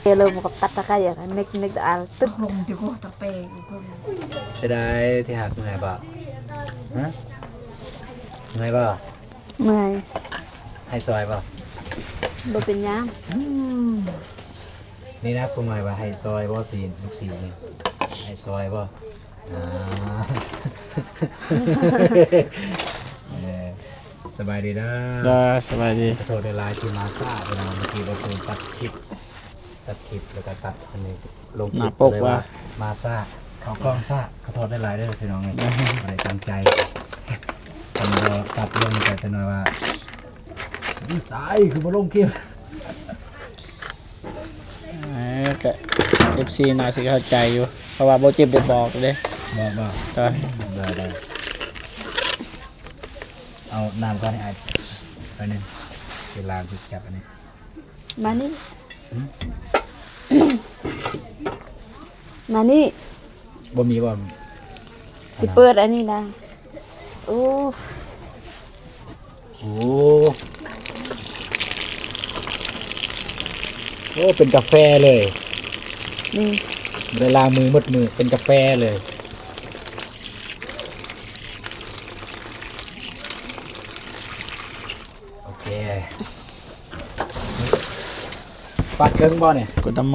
ເອ ລົມກັບຕັດຕະໄຄ ອາ ນຶກ ນຶກອາ ຕຶກ ລົມຕິໂກ ຕະເປ ເສຍດາຍທີ່ຮັກ. ເມື່ອຍບໍ່? ຮະ? ເມື່ອຍບໍ່? ເມື່ອຍ. ໃຫ້ຊ່ອຍບໍ່? ບໍ່ເປັນຫຍັງ. ອືມ ນີ້ນະ ຜູ້ນ້ອຍວ່າໃຫ້ຊ່ອຍບໍ່? ຊີ້ນ ລູກຊີ້ນນີ້ ໃຫ້ຊ່ອຍບໍ່? ອ່າ ເອີ ສະບາຍດີເດີ. ເດີ ສະບາຍດີ. ຂໍໂທດຫຼາຍໆທີ່ມາຊ້າ ພີ່ນ້ອງ ເມື່ອກີ້ບໍ່ໄດ້ຕັດຄລິບ ຕັດຄລິບ ແລ້ວກໍຕັດອັນນີ້ລົງຄລິບ ເລີຍວ່າມາຊ້າ ເຂົ້າກ້ອງຊ້າ. ຂໍໂທດຫຼາຍໆເດີພີ່ນ້ອງເອີຍ ບໍ່ໄດ້ຕັ້ງໃຈ. ຄັນບໍ່ຕັດລົງກໍຈະໜ້ອຍວ່າ ຢູ່ໃສຄືບໍ່ລົງຄລິບ? ເອີ ກະ ເອັຟຊີ ໜ້າຊິເຂົ້າໃຈຢູ່ ເພາະວ່າບໍ່ເຈັບໄດ້ບອກເດ້. ບອກບໍ່? ໄດ້ ໄດ້ ໄດ້. ເອົານ້ຳກ່ອນໃຫ້ອ້າຍໜ້ອຍໜຶ່ງ ຊິລ້າງ ຈັບອັນນີ້ ມານີ້ ຫືມ? ມານີ້ ບໍ່ມີບໍ່? ຊິເປີດອັນນີ້ນະ. ໂອ້ ໂອ້ ໂອ້ ເປັນກາແຟເລີຍ. ນີ້ ບໍ່ໄດ້ລ້າງມືໝົດມື້ ເປັນກາແຟເລີຍ. ໂອເຄ ປັດເຄິ່ງບໍ່ນີ້? ກູດາໂມ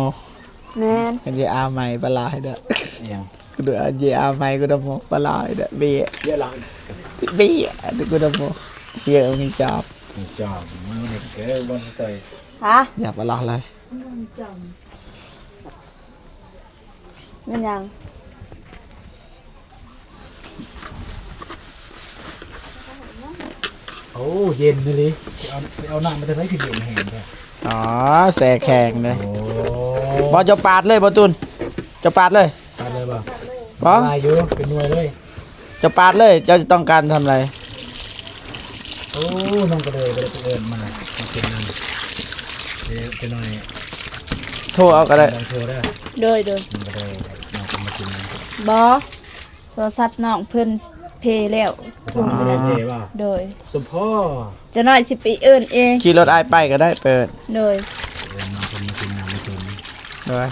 ແມ່ນ ເປັນເຢອາໄມປາລາໃຫ້ເດີ້. ອີຫຍັງ? ກູດູເຢອາໄມກູດາໂມປາລາໃຫ້ເດີ້. ເບຍ ເຢອະຫຼັງ ເບຍ ກູດາໂມ ເຢອະມີຈອບ ມີຈອບ ມີເດັກເກີບໍ່ໃສ່ ຮະ? ຢ່າປາລາເລີຍ. ແມ່ນຫຍັງ? ໂອ້ ເຢັນອີ່ຫຼີ. ໄປເອົາ ໄປເອົານ້ຳມາແຕ່ໃສຄືເຢັນແຮງແທ້? ອໍ ແຊ່ແຂງເດ້. ໂອ້ ບໍ່ ເຈົ້າປາດເລີຍ ບໍ່ຕູນ ເຈົ້າປາດເລີຍ. ປາດເລີຍບໍ່? ບໍ່ ລາຍຢູ່ ເປັນໜ່ວຍເລີຍ. ເຈົ້າປາດເລີຍ ເຈົ້າຕ້ອງການທຳໃດ? ໂອ້ ນ້ອງກະເລີຍບໍ່ໄດ້ໄປເອີ້ນມາ ມາກິນນຳ. ເອີ ຈັກໜ້ອຍໂທເອົາກໍໄດ້ ລອງໂທເດີ້. ໂດຍ ໂດຍ ນ້ອງກະເລີຍ ນ້ອງກໍມາກິນນຳ. ບໍ່ ໂທລະສັບນ້ອງເພິ່ນເພແລ້ວ. ສົມພໍເພບໍ່? ໂດຍ ສົມພໍ ຈັກໜ້ອຍຊິໄປເອີ້ນເອງ. ຂີ່ລົດອ້າຍໄປກໍໄດ້ ເປີດ. ໂດຍ ເອີ້ນນ້ອງເພິ່ນມາກິນນຳ ໂດຍ.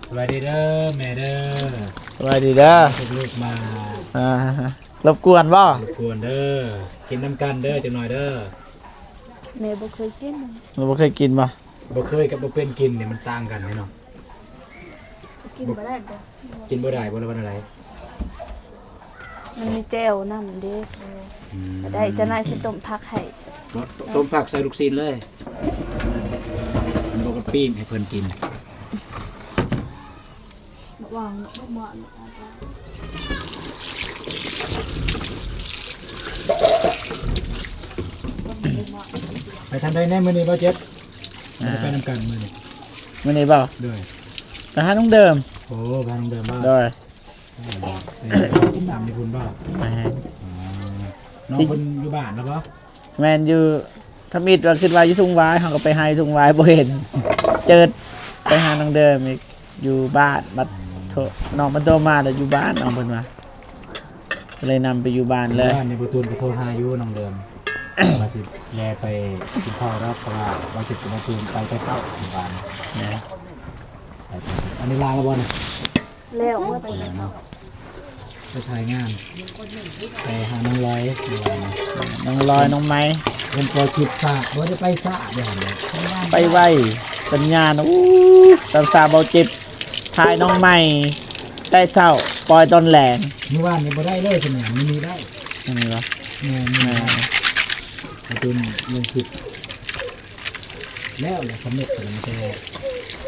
ສະບາຍດີເດີແມ່ເດີ. ສະບາຍດີເດີ. ລູກໆມາ ອ່າ ລົບກວນບໍ່? ລົບກວນເດີ. ກິນນຳກັນເດີ ຈັກໜ້ອຍເດີ. ແມ່ບໍ່ເຄີຍກິນ. ບໍ່ເຄີຍກິນບໍ່? ບໍ່ເຄີຍກັບບໍ່ເປັນກິນນີ້ມັນຕ່າງກັນເນາະ. ກິນບໍ່ໄດ້ບໍ່? ກິນບໍ່ໄດ້ບໍ່ ຫຼືວ່າແນວໃດ? ມັນມີແຈ່ວນຳເດ້. ອືມ ໄດ້ ຈັກໜ້ອຍຊິຕົ້ມຜັກໃຫ້. ບໍ່ ຕົ້ມຜັກໃສ່ລູກຊີ້ນເລີຍ. ມັນບໍ່ກໍປີ້ງໃຫ້ເພິ່ນກິນ. ໄປທາງໃດແດ່ມື້ນີ້ ບ່າວເຈັດ? ອ່າ ໄປນຳກັນມື້ນີ້. ມື້ນີ້ບໍ່? ໂດຍ ໄປຫານ້ອງເດີມ. ໂອ້ ໄປຫານ້ອງເດີມບໍ່? ໂດຍ. ກິນນ້ຳຢູ່ພຸ້ນບໍ່? ແມ່ນ. ອໍ ນ້ອງເພິ່ນຢູ່ບ້ານແລ້ວບໍ່? ແມ່ນ ຢູ່ທຳອິດວ່າ ຄິດວ່າຢູ່ທຸ່ງຫວາຍ ເຮົາກໍໄປໃຫ້ທຸ່ງຫວາຍ ບໍ່ເຫັນ ເຈີດ ໄປຫານ້ອງເດີມອີກ ຢູ່ບ້ານ. ບັດ ອືມ ໂທ ນ້ອງເພິ່ນໂທມາແລ້ວ ຢູ່ບ້ານ ນ້ອງເພິ່ນວ່າ ກໍເລີຍນຳໄປຢູ່ບ້ານເລີຍ. ມື້ວານນີ້ບໍ່ຕູນກໍໂທຫາຢູ່ນ້ອງເດີມ ວ່າຊິແລ່ໄປກິນເຂົ້າດອກ ເພາະວ່າ ວ່າຊິບໍ່ຕູນໄປແຕ່ເຊົ້າມື້ວານ. ແມ່ນ. ອັນນີ້ລ້າງແລ້ວບໍ່ນີ້? ແລ້ວ ເມື່ອໄປແລ້ວເນາະ ໄປຖ່າຍງານ ໄປຫານ້ອງລອຍ ນ້ອງລອຍ ນ້ອງໄມ້ ເພິ່ນກໍຄິດສາ ບໍ່ໄດ້ໄປສາເດ້ ໄປໄວ ສັນຍານ. ອູ້ ຕາມສາວເບົາເຈັບ ຖ່າຍນ້ອງໃໝ່ແຕ່ເຊົ້າ ປ່ອຍຕອນແລງ. ມື້ວານນີ້ບໍ່ໄດ້ເລີຍ ສັນຍານ ມື້ນີ້ໄດ້ ແມ່ນບໍ່? ແມ່ນ ແມ່ນ ແມ່ນ ເອົາຕົນລົງຄລິບ. ແລ້ວແຫຼະ ສຳເລັດໄປຕັ້ງແຕ່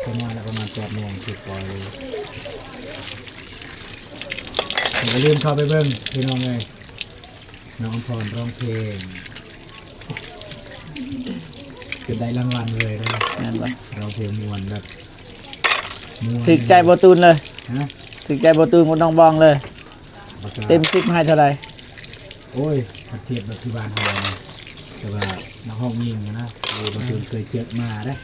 ປະມານ ປະມານແປດໂມງ ຄືປ່ອຍເລີຍ. ຢ່າລືມເຂົ້າໄປເບິ່ງພີ່ນ້ອງເອີຍ ນ້ອງອຳພອນຮ້ອງເພງ ຈົນໄດ້ລາງວັນເລີຍເນາະ. ແມ່ນບໍ່? ຮ້ອງເພງມ່ວນແບບມ່ວນ ຖືກໃຈບໍ່ຕູນເລີຍ. ຮະ? ຖືກໃຈບໍ່ຕູນກັບນ້ອງບອງເລີຍ. ເຕັມສິບໃຫ້ເທົ່າໃດ? ໂອ້ຍ ຄັນທຽບແບບທີ່ບ້ານເຮົານະ ແຕ່ວ່ານັກຮ້ອງຍິງນະ ເອີ ບໍ່ເຄີຍເຈີມາເດ້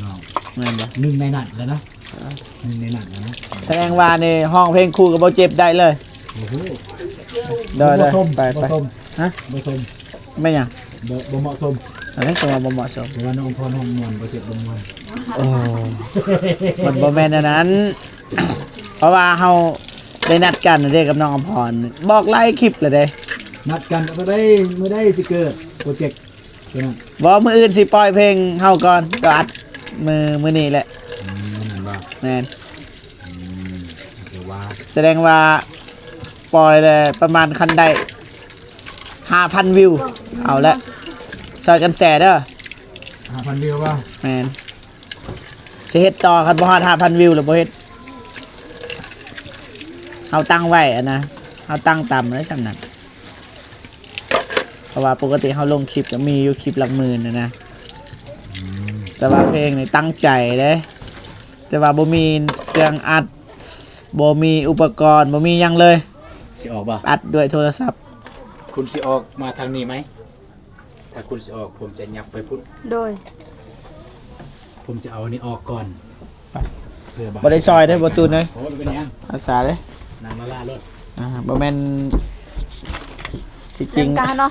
ນ້ອງ. ແມ່ນບໍ່? ໜຶ່ງໃນນັ້ນແຫຼະນະ ເອີ ໜຶ່ງໃນນັ້ນແຫຼະນະ. ສະແດງວ່ານີ້ຮ້ອງເພງຄູ່ກັບບໍ່ເຈັບໄດ້ເລີຍ. ໂອ້ໂຫ ໄດ້ ບໍ່ສົມ ໄດ້ ບໍ່ສົມ. ຮະ? ບໍ່ສົມ. ແມ່ນຫຍັງ? ບໍ່ ບໍ່ເໝາະສົມ. ອັນນີ້ກໍວ່າບໍ່ເໝາະສົມ ແຕ່ວ່ານ້ອງພອນຮ້ອງມ່ວນ ບໍ່ເຈັບບໍ່ມ່ວນ. ໂອ້ ມັນບໍ່ແມ່ນອັນນັ້ນ. ເພາະວ່າເຮົາໄດ້ນັດກັນເດ້ກັບນ້ອງອຳພອນ ບອກຫຼາຍຄລິບແລ້ວເດ້. ນັດກັນວ່າໄດ້ ມື້ໃດຊິເກີດໂປຣເຈັກຕົວນັ້ນ? ບໍ່ ມື້ອື່ນຊິປ່ອຍເພງເຮົາກ່ອນ ກໍອັດມື້ ມື້ນີ້ແຫຼະ. ອືມ ແມ່ນບໍ່? ແມ່ນ. ອືມ ແຕ່ວ່າ ສະແດງວ່າປ່ອຍແລ້ວປະມານ ຄັນໄດ້ຫ້າພັນວິວ ເອົາແຫຼະ ຊ່ອຍກັນແຊເດີ. ຫ້າພັນວິວບໍ່? ແມ່ນ. ຈະເຮັດຕໍ່ ຄັນບໍ່ຮອດຫ້າພັນວິວແລ້ວບໍ່ເຮັດ. ເຮົາຕັ້ງໄວ້ຫັ້ນນະ ເຮົາຕັ້ງຕ່ຳໄວ້ສ່ຳນັ້ນ ເພາະວ່າປົກກະຕິເຮົາລົງຄລິບກະມີຢູ່ ຄລິບຫຼັກໝື່ນຫັ້ນນະ. ແຕ່ວ່າເພງນີ້ຕັ້ງໃຈເດ້ ແຕ່ວ່າບໍ່ມີເຄື່ອງອັດ ບໍ່ມີອຸປະກອນ ບໍ່ມີຫຍັງເລີຍ. ຊິອອກບໍ່? ອັດດ້ວຍໂທລະສັບ. ຄຸນຊິອອກມາທາງນີ້ໄໝ? ຖ້າຄຸນຊິອອກ ຜົມຈະຫຍັບໄປພຸ້ນ. ໂດຍ. ຜົມຈະເອົາອັນນີ້ອອກກ່ອນ. ບໍ່ໄດ້ຊ່ອຍເດ້ ບໍ່ຕູນເອີຍ. ໂອ້ ບໍ່ເປັນຫຍັງ ອາສາເດ້. ນັ່ງລະລະໂລດ. ອ່າ ບໍ່ແມ່ນ ທີ່ຈິງ ນັ່ງກະເນາະ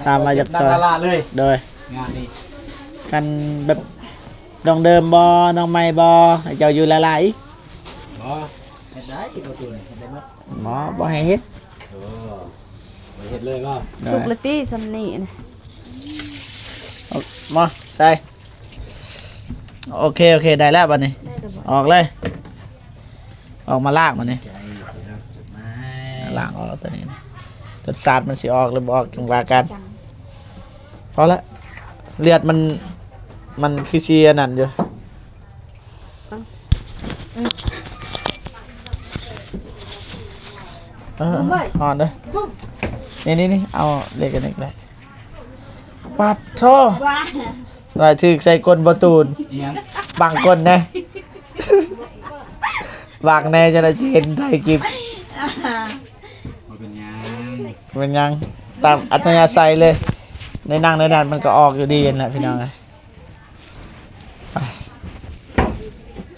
ຕາມມາຢາກຊ່ອຍ ນັ່ງລະລະເລີຍ. ໂດຍ. ງານນີ້ ຄັນແບບ ນ້ອງເດີມບໍ່ ນ້ອງໃໝ່ບໍ່ ໃຫ້ເຈົ້າຢູ່ລະລະອີກ. ບໍ່ ເຮັດໄດ້ ບໍ່ຕູນ ເຮັດໄດ້ໝົດ. ບໍ່ ບໍ່ໃຫ້ເຮັດ. ໂອ້ ບໍ່ເຮັດເລີຍບໍ່? ໂດຍ. ສຸກລະຕິ ສ່ຳນີ້ນະ. ເອົາ ມາໃສ່. ໂອເຄ ໂອເຄ ໄດ້ແລ້ວບັດນີ້ ໄດ້ແລ້ວບໍ່? ອອກເລີຍ ອອກມາລ້າງບັດນີ້ ລ້າງອອກຕົວນີ້ນະ. ລົດຊາດມັນຊິອອກຫຼືບໍ່ອອກ ຈັ່ງວ່າກັນ. ພໍລະ ເລືອດມັນ ມັນຄືຊິອັນນັ້ນຢູ່. ເອີ ເອີ ເອີ ຮ້ອນເດີ. ນີ້ໆໆ ເອົາເຫຼັກອັນນີ້ກະໄດ້. ປາດໂທ້ ລາຍຖືກໃສ່ກົ້ນບໍ່ຕູນ. ອີຫຍັງ? ບັງກົ້ນແດ່ ບັງແດ່ ຈັ່ງໃດຈະເຫັນຖ່າຍຄລິບ. ບໍ່ເປັນຫຍັງ ບໍ່ເປັນຫຍັງ ຕາມອັດທະຍາໄສເລີຍ. ໃນນັ່ງໃນນັ້ນມັນກະອອກຢູ່ດີຫັ້ນແຫຼະ ພີ່ນ້ອງເອີຍ. ໄປ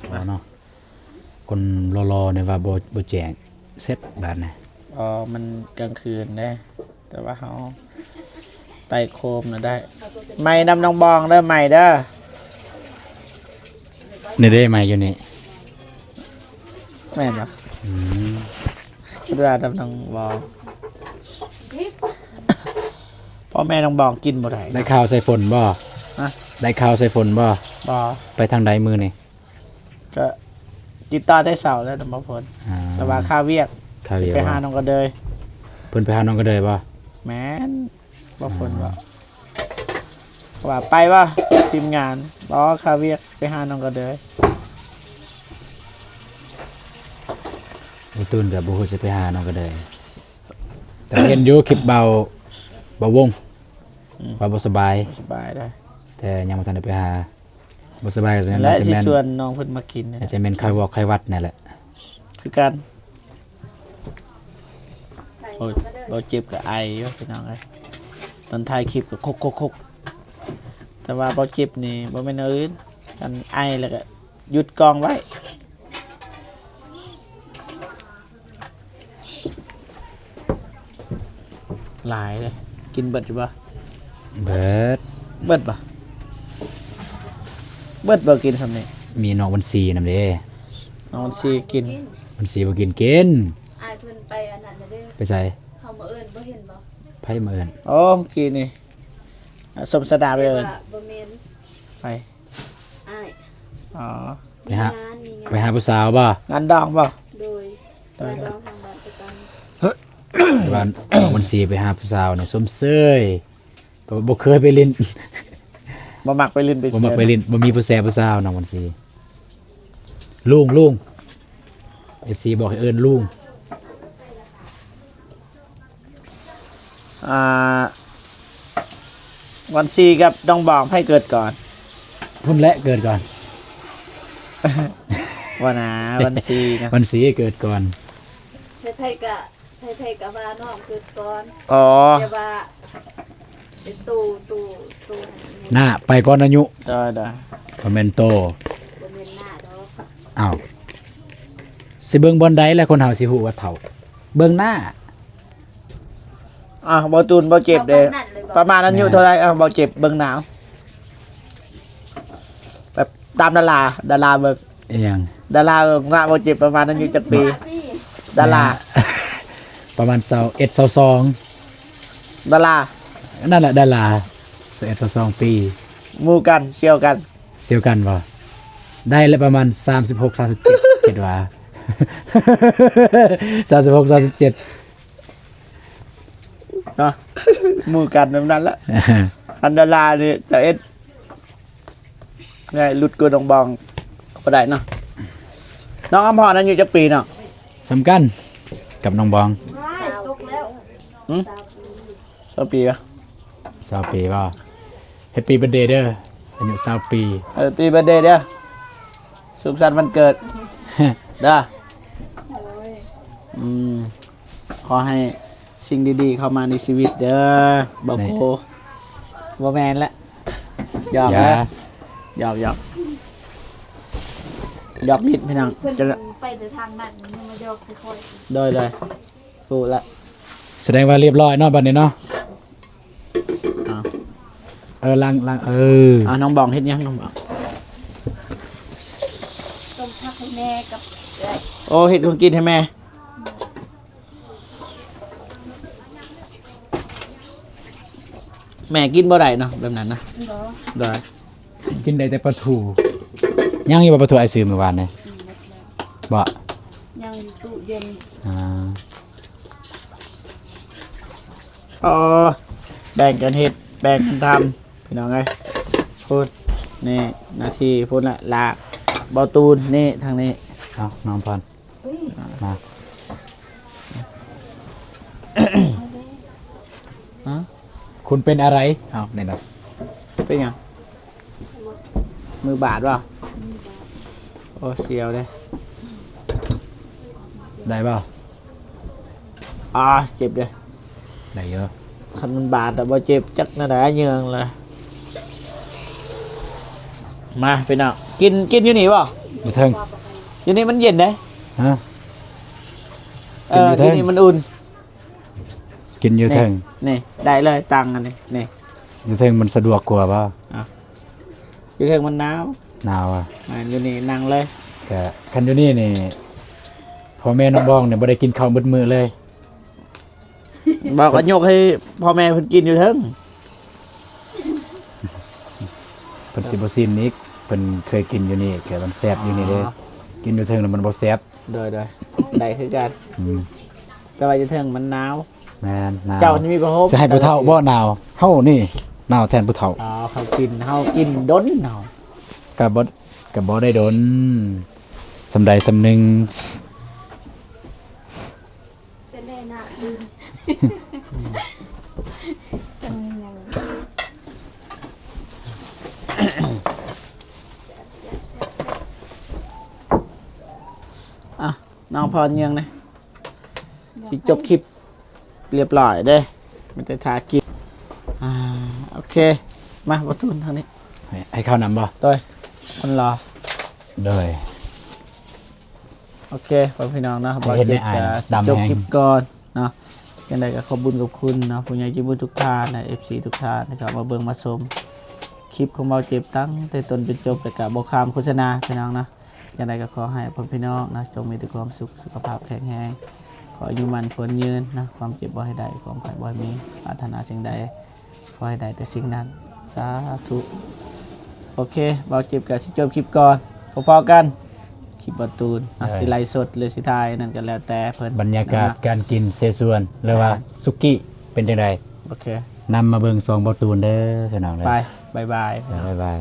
ເອົາເນາະ. ຄົນຫຼໍ່ໆນີ້ວ່າບໍ່ ບໍ່ແຈ້ງ ເສັດບາດນີ້. ອໍ ມັນກາງຄືນເດ້ ແຕ່ວ່າເຮົາໄຕ່ໂຄມນະໄດ້. ໄໝ້ນຳນ້ອງບອງເດີ ໄໝ້ເດີ. ນີ້ເດ້ ໄໝ້ຢູ່ນີ້ ແມ່ນບໍ່? ອືມ ຄິດວ່ານຳນ້ອງບອງ. ພໍ່ແມ່ນ້ອງບອງກິນບໍ່ໄດ້. ໄດ້ຂ່າວໃສ່ຝົນບໍ່? ຮະ? ໄດ້ຂ່າວໃສ່ຝົນບໍ່? ບໍ່. ໄປທາງໃດມື້ນີ້? ກະຕິດຕໍ່ແຕ່ເຊົ້າແລ້ວນຳບໍ່ຝົນ. ອ່າ ແຕ່ວ່າຄາວຽກ ຄາວຽກ ຊິໄປຫານ້ອງກະເດີຍ. ເພິ່ນໄປຫານ້ອງກະເດີຍບໍ່? ແມ່ນ ບໍ່ຝົນບໍ່. ອ່າ ວ່າໄປບໍ່ ທີມງານ? ບໍ່ ຄາວຽກ ໄປຫານ້ອງກະເດີຍ. ໄອ້ຕູນກະບໍ່ຮູ້ຊິໄປຫານ້ອງກະເດີຍ ແຕ່ເຫັນຢູ່ຄລິບເບົາ ເບົາວົງ ອືມ ວ່າບໍ່ສະບາຍ ບໍ່ສະບາຍເດ້ ແຕ່ຍັງບໍ່ທັນໄດ້ໄປຫາ. ບໍ່ສະບາຍແລ້ວ ນັ້ນແຫຼະ ຊິຊວນນ້ອງເພິ່ນມາກິນ. ອາດຈະແມ່ນໄຂ້ວອກໄຂ້ຫວັດນີ້ແຫຼະ ຄືກັນ. ໂອ້ຍ ເບົາເຈັບກະໄອຢູ່ພີ່ນ້ອງເອີຍ ຕອນຖ່າຍຄລິບກະຄົກໆໆ. ແຕ່ວ່າເບົາເຈັບນີ້ບໍ່ແມ່ນແນວອື່ນ ຄັນໄອແລ້ວກະຢຸດກ້ອງໄວ້. ຫຼາຍເດ້ ກິນເບິດຢູ່ບໍ່? ເບິດ. ເບິດບໍ່? ເບິດບໍ່ ກິນສ່ຳນີ້? ມີນ້ອງວັນຊີນຳເດ້. ນ້ອງວັນຊີກິນ. ວັນຊີບໍ່ກິນ ກິນ. ອ້າຍເພິ່ນໄປອັນນັ້ນແລ້ວເດ້. ໄປໃສ? ເຮົາມາເອີ້ນບໍ່ເຫັນບໍ່? ໃຜມາເອີ້ນ? ໂອ້ ກີ້ນີ້ ສົມສະດາໄປເອີ້ນ. ບໍ່ແມ່ນ ໃຜ? ອ້າຍ. ອໍ ໄປຫາ ໄປຫາຜູ້ສາວບໍ່? ງານດອງບໍ່? ໂດຍ ໂດຍ ງານດອງທາງບ້ານປະຈຳ ບ້ານ ວັນຊີໄປຫາຜູ້ສາວນີ້ຊົມເຊີຍ ເພາະວ່າບໍ່ເຄີຍໄປຫຼິ້ນ ບໍ່ມັກໄປຫຼິ້ນ ບໍ່ມັກໄປຫຼິ້ນ ບໍ່ມີຜູ້ແຊຜູ້ສາວນ້ອງວັນຊີ. ລຸງ ລຸງ ເອັຟຊີບອກໃຫ້ເອີ້ນລຸງ. ອ່າ ວັນຊີກັບນ້ອງບອງ ໃຜເກີດກ່ອນ? ພຸ້ນແຫຼະເກີດກ່ອນ. ບໍ່ນາ ວັນຊີນະ ວັນຊີເກີດກ່ອນ. ໃຜໆກະ ໃຜໆກະວ່ານ້ອງເກີດກ່ອນ. ອໍ ແຕ່ວ່າເປັນໂຕ ໂຕ ໂຕ ໜ້າໄປກ່ອນອາຍຸ. ໂດຍໆ ບໍ່ແມ່ນໂຕ ບໍ່ແມ່ນໜ້າດອກ. ອ້າວ ຊິເບິ່ງບ່ອນໃດລະ ຄົນເຮົາຊິຮູ້ວ່າເຖົ້າ? ເບິ່ງໜ້າ. ອ່າ ບໍ່ຕູນ ບໍ່ເຈັບເດ້ ປະມານອາຍຸເທົ່າໃດ? ອ່າ ບໍ່ເຈັບ ເບິ່ງໜ້າ ແບບຕາມດາລາ ດາລາເບິ່ງ. ອີຫຍັງ? ດາລາເບິ່ງໜ້າບໍ່ເຈັບ ປະມານອາຍຸຈັກປີ? ດາລາ ປະມານຊາວເອັດ ຊາວສອງ. ດາລາ ນັ້ນແຫຼະ ດາລາ ຊາວເອັດ ຊາວສອງປີ. ໝູ່ກັນ ສ່ຽວກັນ ສ່ຽວກັນບໍ່? ໄດ້ລະປະມານສາມສິບຫົກ ສາມສິບເຈັດ ຄິດວ່າ ສາມສິບຫົກ ສາມສິບເຈັດ ເນາະ ໝູ່ກັນແບບນັ້ນລະ. ອັນດາລານີ້ຊາວເອັດ ໄດ້ຫຼຸດກວ່ານ້ອງບອງ ບໍ່ໄດ້ເນາະ. ນ້ອງອຳພອນອາຍຸຈັກປີເນາະ? ສ່ຳກັນກັບນ້ອງບອງ. ຫຶ? ຊາວປີບໍ່? ຊາວປີບໍ່? Happy birthday ເດີ ອາຍຸຊາວປີ. Happy birthday ເດີ ສຸກສັນວັນເກີດເດີ. ອືມ ຂໍໃຫ້ສິ່ງດີໆເຂົ້າມາໃນຊີວິດເດີ ບໍ່ໂກ. ບໍ່ແມ່ນລະ ຢອກເດີ ຢອກໆ ຢອກຫຼິ້ນພີ່ນ້ອງ. ເພິ່ນໄປແຕ່ທາງນັ້ນ ຍັງມາຢອກໃສ່ຂ້ອຍ. ໂດຍໆ ຮູ້ລະ ສະແດງວ່າລຽບຮ້ອຍເນາະ ບັດນີ້ເນາະ. ເອີ ລ້າງ ລ້າງ ເອີ ອ່າ ນ້ອງບອງເຮັດຫຍັງ ນ້ອງບອງ? ຕົ້ມຜັກໃຫ້ແມ່ກັບເອື້ອຍ. ໂອ້ ເຮັດຂອງກິນໃຫ້ແມ່. ແມ່ກິນບໍ່ໄດ້ເນາະ ແບບນັ້ນນະ. ບໍ່ ໄດ້ ກິນໄດ້ແຕ່ປາທູ. ຍັງຢູ່ບໍ່ປາທູ ອ້າຍຊື້ມື້ວານນີ້? ອືມ ບໍ່ ຍັງຢູ່ຕູ້ເຢັນ. ອ່າ ອໍ ແບ່ງກັນເຮັດ ແບ່ງກັນທຳ ພີ່ນ້ອງເອີຍ. ພຸ້ນ ນີ້ໜ້າທີ່ພຸ້ນລະ ລາກ ເບົາຕູນ ນີ້ທາງນີ້. ເອົາ ນ້ອງພອນ ມາ. ຮະ? ຄຸນເປັນອະໄລ? ເອົາ ນີ້ນະ ເປັນຫຍັງ? ມືບາດບໍ່? ໂອ້ ສຽວເດ້. ໄດ້ບໍ່? ອາ ເຈັບເດ້. ໄດ້ຢູ່. ຄັນມັນບາດລະບໍ່ເຈັບຈັກແນວໃດ ເຫຍື້ອງລະ. ມາ ພີ່ນ້ອງ ກິນ ກິນຢູ່ນີ້ບໍ່? ຢູ່ເທິງ. ຢູ່ນີ້ມັນເຢັນເດ້. ຮະ? ເອີ ຢູ່ນີ້ມັນອຸ່ນ. ກິນຢູ່ເທິງ. ນີ້ ນີ້ ໄດ້ເລີຍ ຕັ່ງອັນນີ້ ນີ້ ຢູ່ເທິງມັນສະດວກກວ່າບໍ່? ອ່ະ ຢູ່ເທິງມັນໜາວ. ໜາວອະ? ແມ່ນ ຢູ່ນີ້ນັ່ງເລີຍ. ກະ ຄັນຢູ່ນີ້ນີ້ ພໍ່ແມ່ນ້ອງບອງນີ້ບໍ່ໄດ້ກິນເຂົ້າໝົດມື້ເລີຍ. ບໍ່ ກະຍົກໃຫ້ພໍ່ແມ່ເພິ່ນກິນຢູ່ເທິງ. ເພິ່ນຊິບໍ່ຊິມອີກ ເພິ່ນເຄີຍກິນຢູ່ນີ້ ກະມັນແຊບຢູ່ນີ້ເດ້. ອໍ ກິນຢູ່ເທິງລະມັນບໍ່ແຊບ. ໂດຍໆ ໄດ້ຄືກັນ. ອືມ ແຕ່ວ່າຢູ່ເທິງມັນໜາວ. ແມ່ນ ໜາວ. ເຈົ້ານີ້ມີຜ້າຫົ່ມ. ຊິໃຫ້ຜູ້ເຖົ້າບໍ່ໜາວ? ເຮົານີ້ໜາວແທນຜູ້ເຖົ້າ. ອໍ ເຂົາກິນ ເຮົາກິນດົນເຮົາ. ກະບໍ່ ກະບໍ່ໄດ້ດົນ ສ່ຳໃດສ່ຳໜຶ່ງ. ອ່ະ ນ້ອງພອນເຍືອງນະ ຊິຈົບຄລິບລຽບລ້ອຍເດ້ ມີແຕ່ຖ້າກິນ. ອ່າ ໂອເຄ ມາ ບໍ່ຕູນທາງນີ້. ໃຫ້ ໃຫ້ເຂົ້ານຳບໍ່? ໂດຍ ຄົນຫຼໍ່. ໂດຍ. ໂອເຄ ພໍ່ແມ່ພີ່ນ້ອງເນາະ ບ່າວເຈັບກະຊິຈົບຄລິບກ່ອນເນາະ. ຈັ່ງໃດກະຂອບບຸນຂອບຄຸນເນາະ ຜູ້ໃຫຍ່ໃຈບຸນທຸກທ່ານ ແລະ ເອັຟຊີທຸກທ່ານທີ່ເຂົ້າມາເບິ່ງມາຊົມຄລິບຂອງບ່າວເຈັບຕັ້ງແຕ່ຕົ້ນຈົນຈົບ ແລະ ກະບໍ່ຂ້າມໂຄສະນາພີ່ນ້ອງເນາະ. ຈັ່ງໃດກະຂໍໃຫ້ພໍ່ແມ່ພີ່ນ້ອງເນາະ ຈົ່ງມີແຕ່ຄວາມສຸກ ສຸຂະພາບແຂງແຮງ ຂໍອາຍຸໝັ້ນຂວັນຍືນເນາະ ຄວາມເຈັບບໍ່ໃຫ້ໄດ້ ຄວາມໄຂ້ບໍ່ໃຫ້ມີ ປາດຖະໜາສິ່ງໃດ ຂໍໃຫ້ໄດ້ແຕ່ສິ່ງນັ້ນ ສາທຸ. ໂອເຄ ບ່າວເຈັບກະຊິຈົບຄລິບກ່ອນ ພໍ້ໆກັນຄລິບບ່າວຕູນເນາະ. ເອີ ຊິໄລຟ໌ສົດ ຫຼື ຊິຖ່າຍນັ້ນກະແລ້ວແຕ່ເພິ່ນ. ບັນຍາກາດການກິນເສສວນ ຫຼືວ່າສຸກີ້ເປັນຈັ່ງໃດ? ໂອເຄ ນຳມາເບິ່ງຊ່ອງບ່າວຕູນເດີພີ່ນ້ອງເດີ. ໄປ ບາຍບາຍ ບາຍບາຍ.